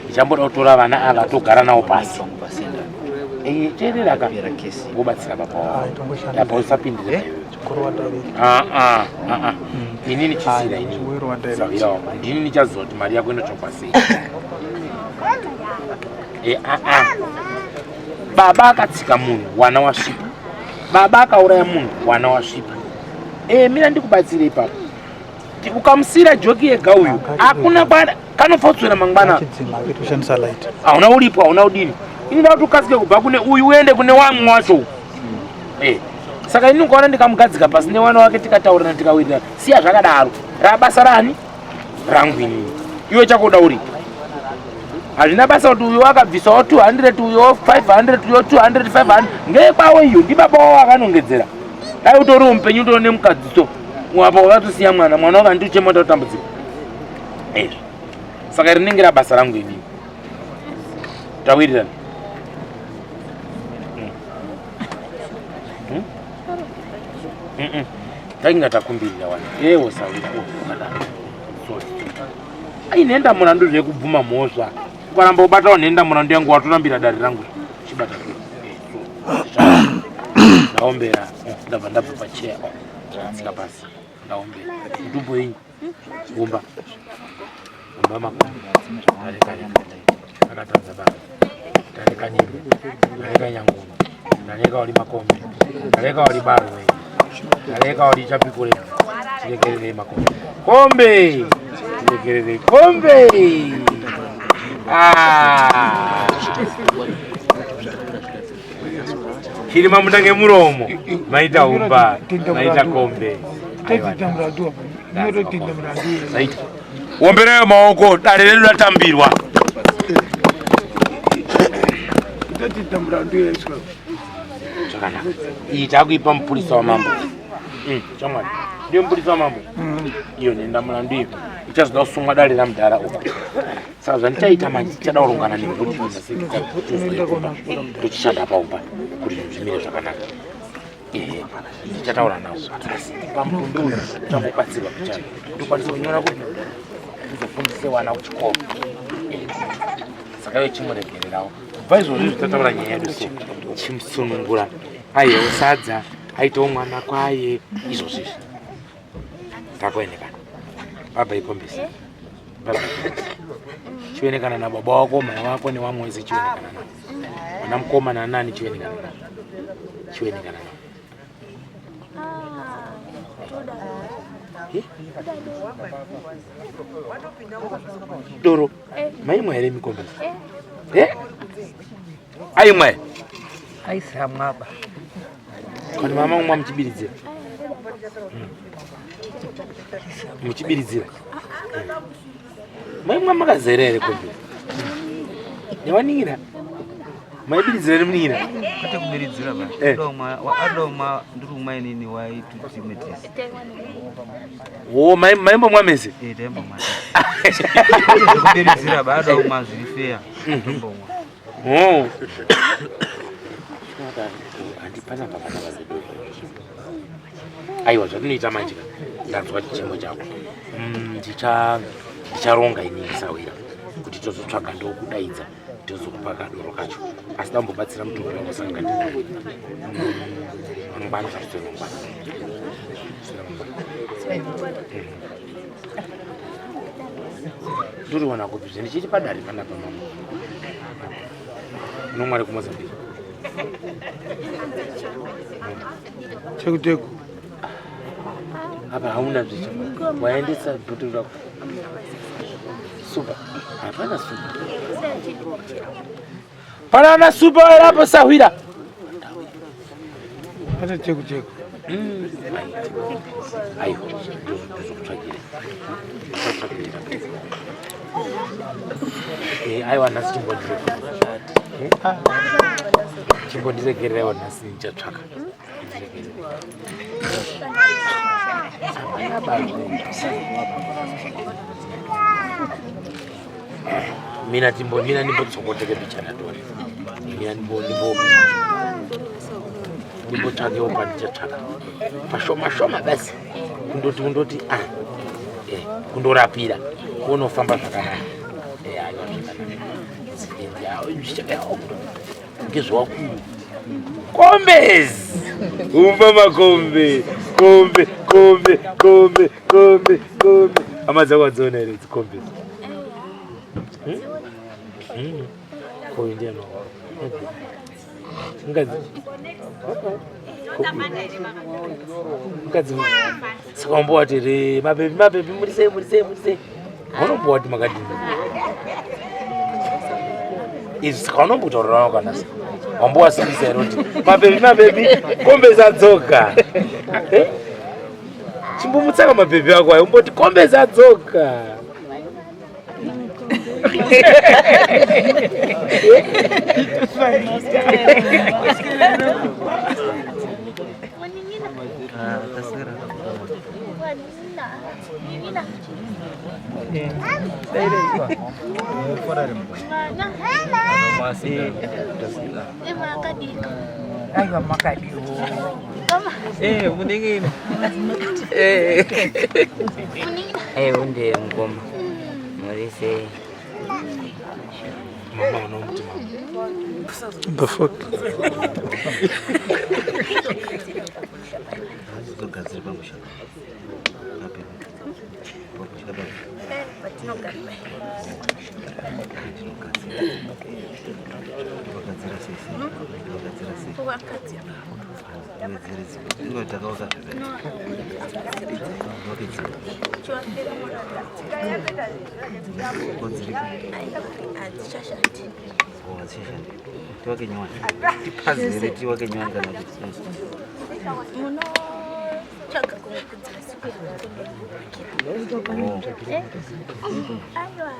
Ndichamboda kutora vana ava togara navo pasi. Teerera ka, vobatsira baba wavo apa, usapindire. Ah, ah, ah, ah. Inini chisira inini. Sahwira wako. Ndini ndichaziva kuti mari yako inotsvakwa sei. Eh, ah, ah. Baba akatsika munhu, wana wasvipa. Baba akauraya munhu, wana wasvipa. Eh, mira ndikubatsire ipapo. Ukamusira joki yega uyu, hakuna kwana kanofotswera mangwana. Toshandisa light. Hauna uripo, hauna udini. Ini ndakuti ukasike kubva kune uyu uende kune wamwe wacho. Eh. Saka ini ukaona ndikamugadzika pasi newana wake tikataurirana tikawirirana. Siya zvakadaro. Rabasa rani? Rangu inini. Iwe chakoda uripo. Hazvina basa kuti uyu akabvisawo 200 uyo 500 uyo 200 500 ngekwawo iyo ndibaba wavo akanongedzera. Dai utoriwo mupenyu utori nemukadzi so. Apa wakatosiya mwana, mwana wako anditi uchema utambudzika. Eh. Saka rinenge rabasa rangu inini. Tawirirana. Tainga takumbirira wani. Ewo sawira. Sorry. Ai nenda murandu zvekubvuma mhosva. Ukaramba ubatawo nenda murandu yangu watorambira dare rangu. Chibata tu. Ndaombera. Ndabva ndabva pacheya. Tsika pasi. Ndaombera. Mutumbo yenyu. Gumba. Gumba makumbo. Akatadza baba. Tareka nyimbo. Tareka nyanguno. Tareka wali makombe. Tareka wali barwe. Tareka wali chapikure. Tirekerere makombe. Kombe. Tirekerere kombe. Ah. Chirima mutange muromo. Maita umba. Maita kombe. Wombereyo maoko dare redu ratambirwa. Zvakanaka. Iyi takuipa mupurisa wamambo. Chamwari. Ndiyo mupurisa wamambo. Iyo nenda mulandu iyo. Ichazoda kusungwa dare ramudhara uko. Saka zvandichaita manje tichada kurongana nemhuri tochishanda paumba kuti zvinhu zvimire zvakanaka. Ndichataura nawo asi pamutumbi uyu chambobatsirwa pichana ndokwanisa kunyora kuti uzofundise wana kuchikoro. Saka iwe chimuregererawo kubva izvozvi zvitataura nyaya yedu so chimusunungura aiyewo sadza aitewo mwana kwaye izvozvi izvi takuenekana baba ikombisi baba chionekana nababa wako mai wako newamwe wese chionekana navo vana mukoma nanani chionekana navo chionekana navo doro maimwa here mikombisi aimwa aisamwaba kana mama umwa muchibiridzira muchibiridzira maimwa makazere here kombi newaningira maibiridzira nemuningira kwete kubiridzira ba adomwa ndiri kumwa inini waitudzimetesa wo maimbomwa mese taimbomwa kubiridzira ba adomwa zviri feya tombomwa Oh. Aiwa zvatinoita manje ka ndanzwa chichemo chako. Ndicharonga inini sawira kuti tozotsvaga ndokudaidza tozokupa kadoro kacho asi dambobatsira mutumbi wako sanga mangwana zvatoswera mangwana. Swera mangwana. Ndoriwana kupi zve ndichiti padare panapa mama. Unomwari kuMozambique. Chekuteko. Apa hauna zvicho. Waendesa bhutu rako. Supa. Hapana supa. Pana supa werapo sahwira. Pane chekuteko. Aiwa, ndozokutsvakira. Aiwa nhasi chimbondiregerera. Chimbondiregererewo nhasi ndichatsvaka. Mina timbo mina ndimbotsokoteke pichana tore. Mina ndimbo ndimbo ndimbotsvakewo pandichatsvaka. Pashoma shoma basi. Kundoti kundoti ah. Kundorapira. Kunofamba zvakanaka. Aiwa zvakanaka. Ngezvewakuru. Kombezi. Umba makombe, kombe, kombe, kombe, kombe, kombe. Hama dzako hadziona here idzi kombe? Hmm? Koyo ndiani wako? Mukadzi. Mukadzi. Saka wambowati here mabebi mabebi muri sei muri sei muri sei? Unombowati makadini? Izvi saka unombotaurirawo kana sei? Wambowasimbisa here kuti mabebi mabebi kombe zadzoka? Eh? Chimbomutsaka mabebi ako ayo umboti kombe zadzoka. Aiwa makadiwo. Eh, muning'ina. Eh. Eh, unde mukoma. Muri sei? Mama unomuti mama. The fuck? Togadzira pamusha. Papi. Pamusha papi. Togadzira sei sei? Togadzira sei? Togadzira sei? Ingo takauka. Wakedzera. Kodziripo. Oh, hadzishashandi. Tiwake nyowani. Tipazire tiwake nyowani kana kuti. Munotsvaga kumwe kudzasi aiwa.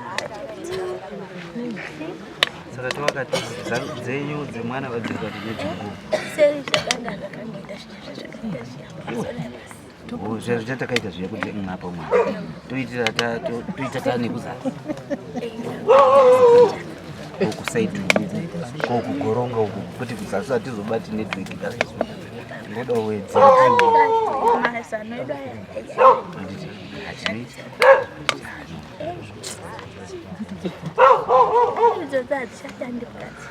Saka tiwakati dzenyu dzemwana vadziri kati nedzungu. Seri zvakanga zvakangoita zvakaita zviya basi. Oh, zviya zvatakaita zviya kuti apa mwana toitira toita tane kuzasi kusaidi uku kokugoronga uku kuti kuzasi hatizobati network kasisu ngoda wedzera Mazano edu aya. Handiti hatinoita. Idzodzo hadzichashandi mukadzi.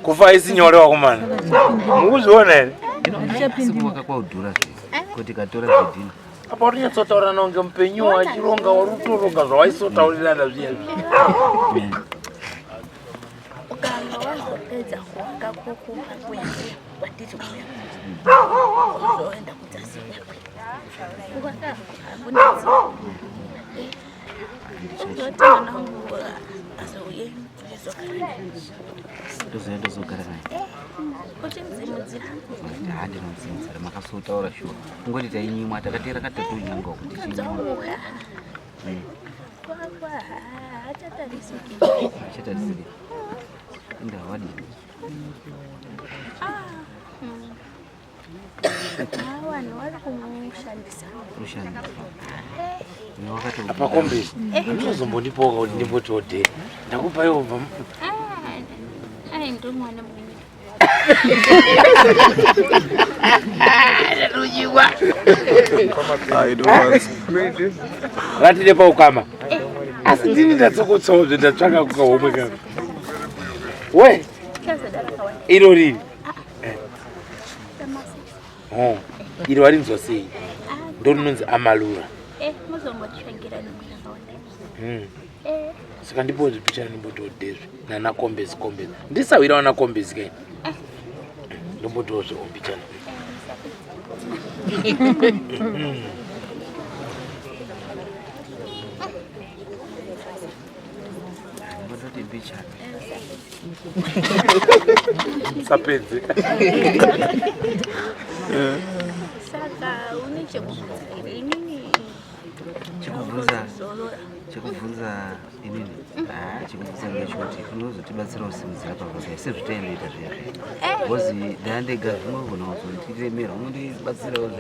Kufa isi nyore wakomana. Mukuzviona here? Asi kwaudhura zve kuti katora zvidhina. Apa uri nonge mupenyu wachironga uri kutoronga zvawaisotaurirana zviya zviya. Ukanga wazopedza kuwaka kukumba kuya kuya kwatiri kuya, uzoenda kudzasi kuya kuya kuvaka hakunetsi. Uzoti mwana wangu azouye uchizogara naye. Tozoya ndozogara naye. Uchimusimudzira. Handinomusimudzira, makasotaura shuwa kungoti tainyimwa takatera katatu nyanga kuti chinyimwa. Dzauya kwakwa haachatarisiki. Achatarisiki inda wadini? Vanhu vari kumushandisa. Rushandisa. Apa kombi unozombondipoka kuti ndimboti odhe ndakupa iwo bva. Ai, ndomwana mwenye. Ratide paukama asi ndini ndatsokotsawo zve ndatsvaka kukahomwe kako we. Chazodara kawanda. Iro riri? Oh, iro warinzwa sei? Ndo rinonzi amalura. Muzongotsvagira nemwe zvakawanda. Saka ndipowo zvipicha ndimbotiodhezve nana kombezi kombezi ndisawira wana kombezi kai ndombotiwo zveombichana. Ndototi mbichana. Sapedze. Saka une chekubvunza here inini? Chekubvunza? Zorora. Chekubvunza inini? Ah, chekubvunza ngechekuti unozotibatsira kusimudzira pavaka sezvitainoita zviya zviya, because ndandega zvinogona kuzondiremera, unondibatsirawo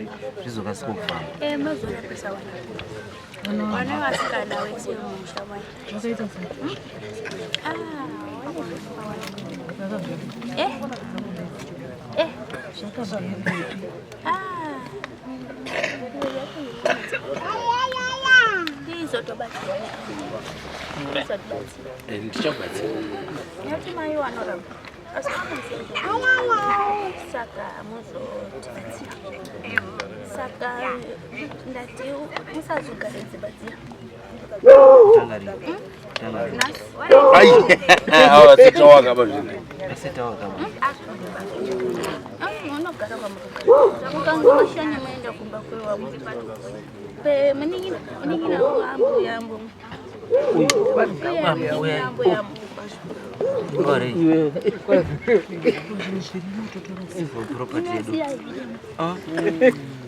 zvizokasika kufamba. Mazorapisa vana, vana vasikana vese mumusha maya. Ah, eh eh ah izotobatsira, izotibatsira. Ndichakubatsira. Nekuti mai vanoramba. Saka muzotibatsira. Saka ndati musazogare dzimba dziya. Ai, awa sitawaka bazvina. Unogara kwamurugara. Mukangoshanya moenda kumba kwewamwe. Munin'ina ambuya ambu. Ambuya ambu. Property yedu.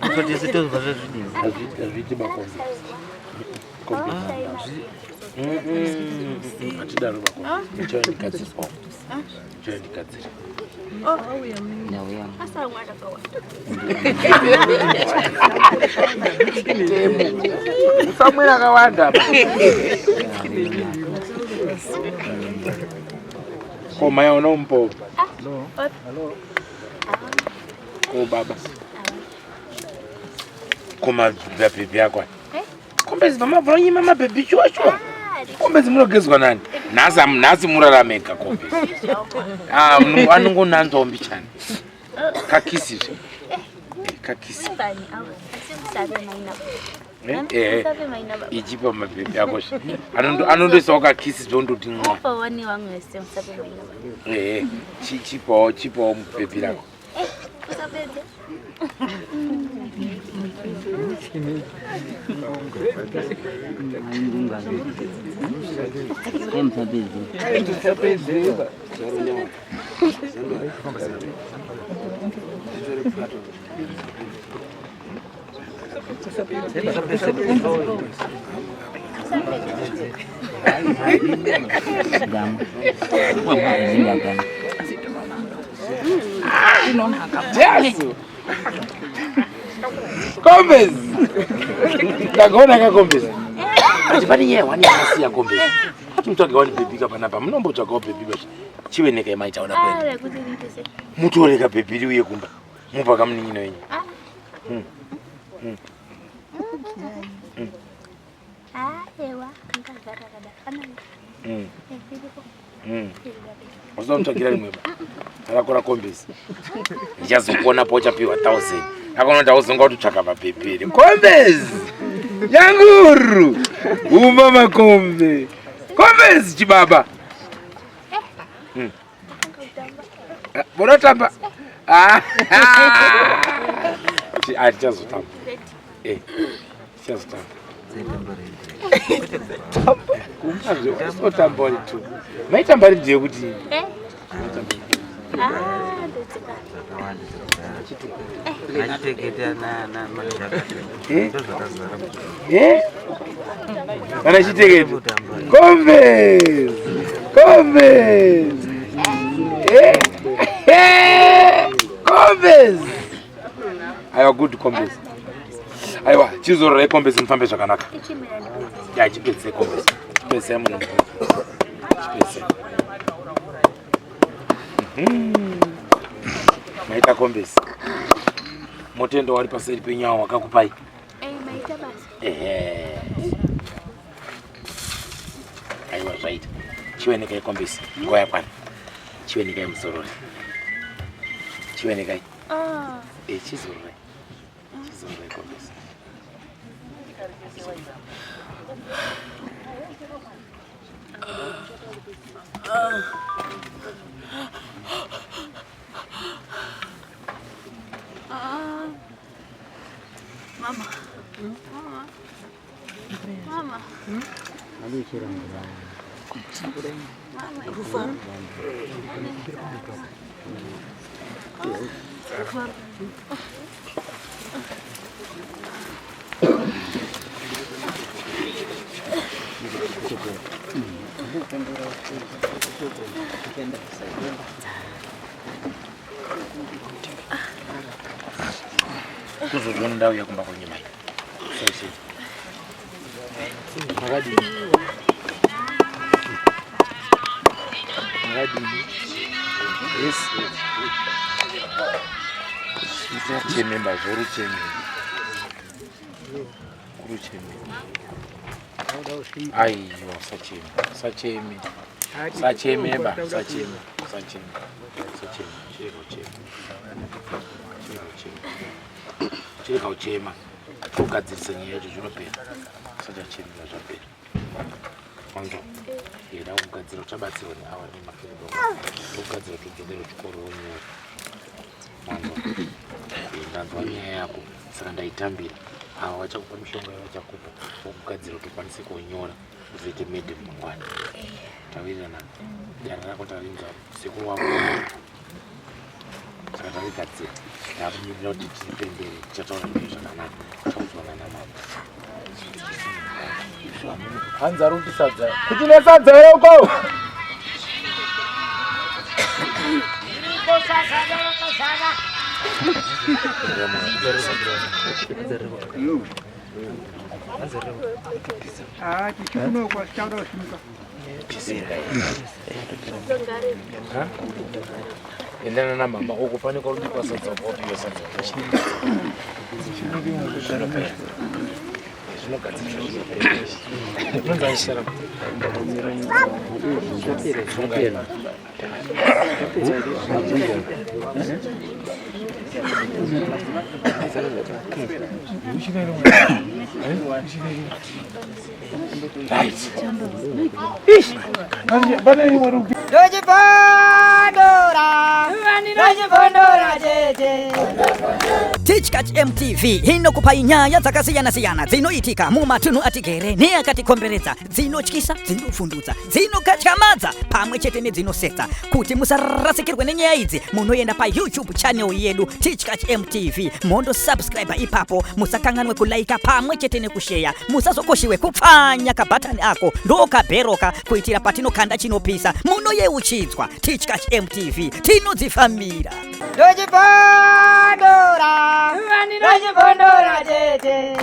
Property yedu tozobva zvazvidini? Hazviiti makombi. Hatidaro makombi. Ndichaendigadziswa. Ndichaendigadzira. Musamwira akawanda apa. Ko mai unompo. Ko baba. Ko mabhebhi ako aya. Kombezi mama vanonyima mabhebhi shuwa shuwa. Kombezi munogezwa nani? Nhasi nhasi murarameka kombezi. Ah, anongonanzwa mbichana. Kakisi zve. Kakisi. Eh, ichipa mabhebhi ako zve. Anondoisawo kakisi zve ondoti mwa. Eh, chipawo chipawo mubhebhi rako. Jesu. Kombezi. Ndakaona kakombezi. Ati pane nyaya wani yakasiya kombezi. Kuti mutsvage wani bhebhi ka panapa. Munombotsvagawo bhebhi bachi. Chive neka imaita una kwenda. Mutore ka bhebhi riuye kumba. Mupa kamunin'ina wenyu. Usada kutsvagira rimwe ba. Rakora kombezi. Ndichazokuona pauchapiwa 1000. Akaona kuti hauzonga kutotsvaka mabhebhi here. Kombezi. Nyanguru. Umba makombe. Kombezi chibaba. Munotamba. Ah. Tichazotamba. Eh. Tichazotamba. Kumazve uri tu. Maitamba ridhiyo kuti Kana chitekete. Kombezi. Kombezi. Kombezi. Aiwa good kombezi. Aiwa chizororai kombezi mufambe zvakanaka. Ya chipedzisai kombezi. Chipedzisai muno. Chipedzisai. Maita kombezi. Motendo wari paseri penyu wakakupai. Maita basa. Ehe. Aiwa zvaita. Chiwenekai kombezi. Nguva yakwana. Chiwenekai muzorore. Chiwenekai. Eh, chizororai. Chizororai kombezi. Mama. Mama. Mama. Kuzozviona ndauya kumba kwenyu mai. Sei. Makadini? Makadini? Yes. Cheme mbazvo rucheme. Kurucheme. Aiwa usacheme. Usacheme. Usacheme ba, usacheme. Usachema. Usachema. Chirega kuchema. Chirega kuchema. Chirega kuchema. Togadzirisa nyaya yacho zvinopera. Usachachemera zvapera. Wanzwa? Yeda kugadzira uchabatsirwa neawa nemakedo. Togadzira todzokera kuchikoro wonyora. Wanzwa? Ndanzwa nyaya yako saka ndaitambira. Awa vachakupa mishonga yavachakupa wokugadzira kuti ukwanise kunyora uzoite madam mangwana. Tawirirana. Dare rako tarinzwa sekuru wako. Saka tarigadzira. Takumirira kuti tipembere tichataura newe zvakanaka. Tichaudzwa nana mama. Hanzi ari kuti sadza. Kuti nesadza here uko? Endana namama uko pane kwauri sadza kwapiwa sadza. Zvinopera. Zvinogadzirisa zvinopera. Unonzi aishara. Zvinopera. Tichkach MTV inokupai nyaya dzakasiyana-siyana dzinoitika mumatunhu atigere neakatikomberedza, dzinotyisa, dzinovhundutsa, dzinokatyamadza pamwe chete nedzinosetsa. Kuti musarasikirwe nenyaya idzi, munoenda paYouTube channel yedu Tichkach MTV mondosubscribe ipapo. Musakanganwe kulaika pamwe chete nekusheya. Musazokoshiwe kupfanya kabhatani ako ndokabheroka kuitira patinokanda chinopisa munoyeuchidzwa. Tichkach MTV tinodzifambira. Ndochibondora, ndochibondora tete.